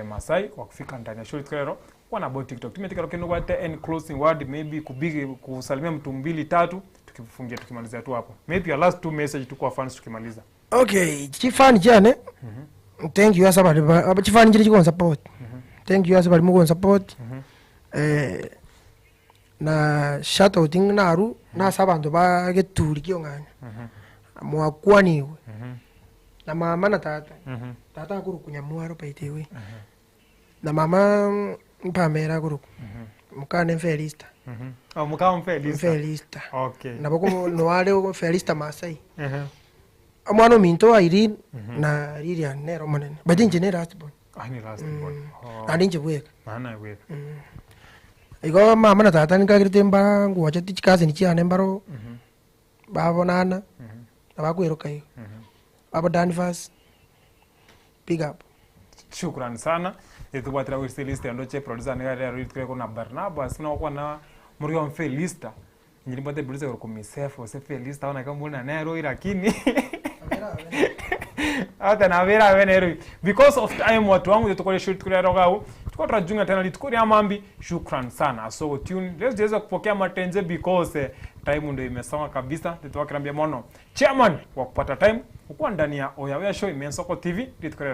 Masai kwa kufika ndani ya show lero kwa na about TikTok. Tumetika lakini what any closing word maybe kubigi kusalimia mtu mbili tatu tukifungia tukimalizia tu hapo. Maybe your last two message tu kwa fans tukimaliza. Okay, chifani chane. Thank you asa bali chifani chiri chikon support. Thank you asa bali mugon support. Na shout out naru na sabantu ba geturi kionganya. Mwakwaniwe. Na mama na tata. Tata akuru kunyamwaro paitewe. Na mama mpamera akuru. Mukane Felista. Oh, mukao Felista. Felista. Okay. Nabo noare Felista Masai. Omwana ominto Irene na Lilian nero monene. But inche nere last born. Ah, ni last born. Oh. Naende inche bweka. Maana bweka. Igo mama na tata nikagirete mbara ngwacha tichikazini chiane mbaro. Babonana. Na bakweroka igo. Babo Danvers. Big up. Shukrani sana. Tubwatira wisi list ya ndoche producer ni gari ya kuna Barnabas na kwa na muri wa Felista. Nilimbate producer kwa kumisefu se Felista ona kama mbona nero lakini hata na vera venero because of time watu wangu tukole shoot kule rogau tuko tunajunga tena litukori amambi. Shukran sana so tune leo siweza kupokea matenze because time ndio imesoma kabisa. Tutakirambia mono chairman wa kupata time ukuwa ndani ya Oyaoya show Imensoko TV litukore.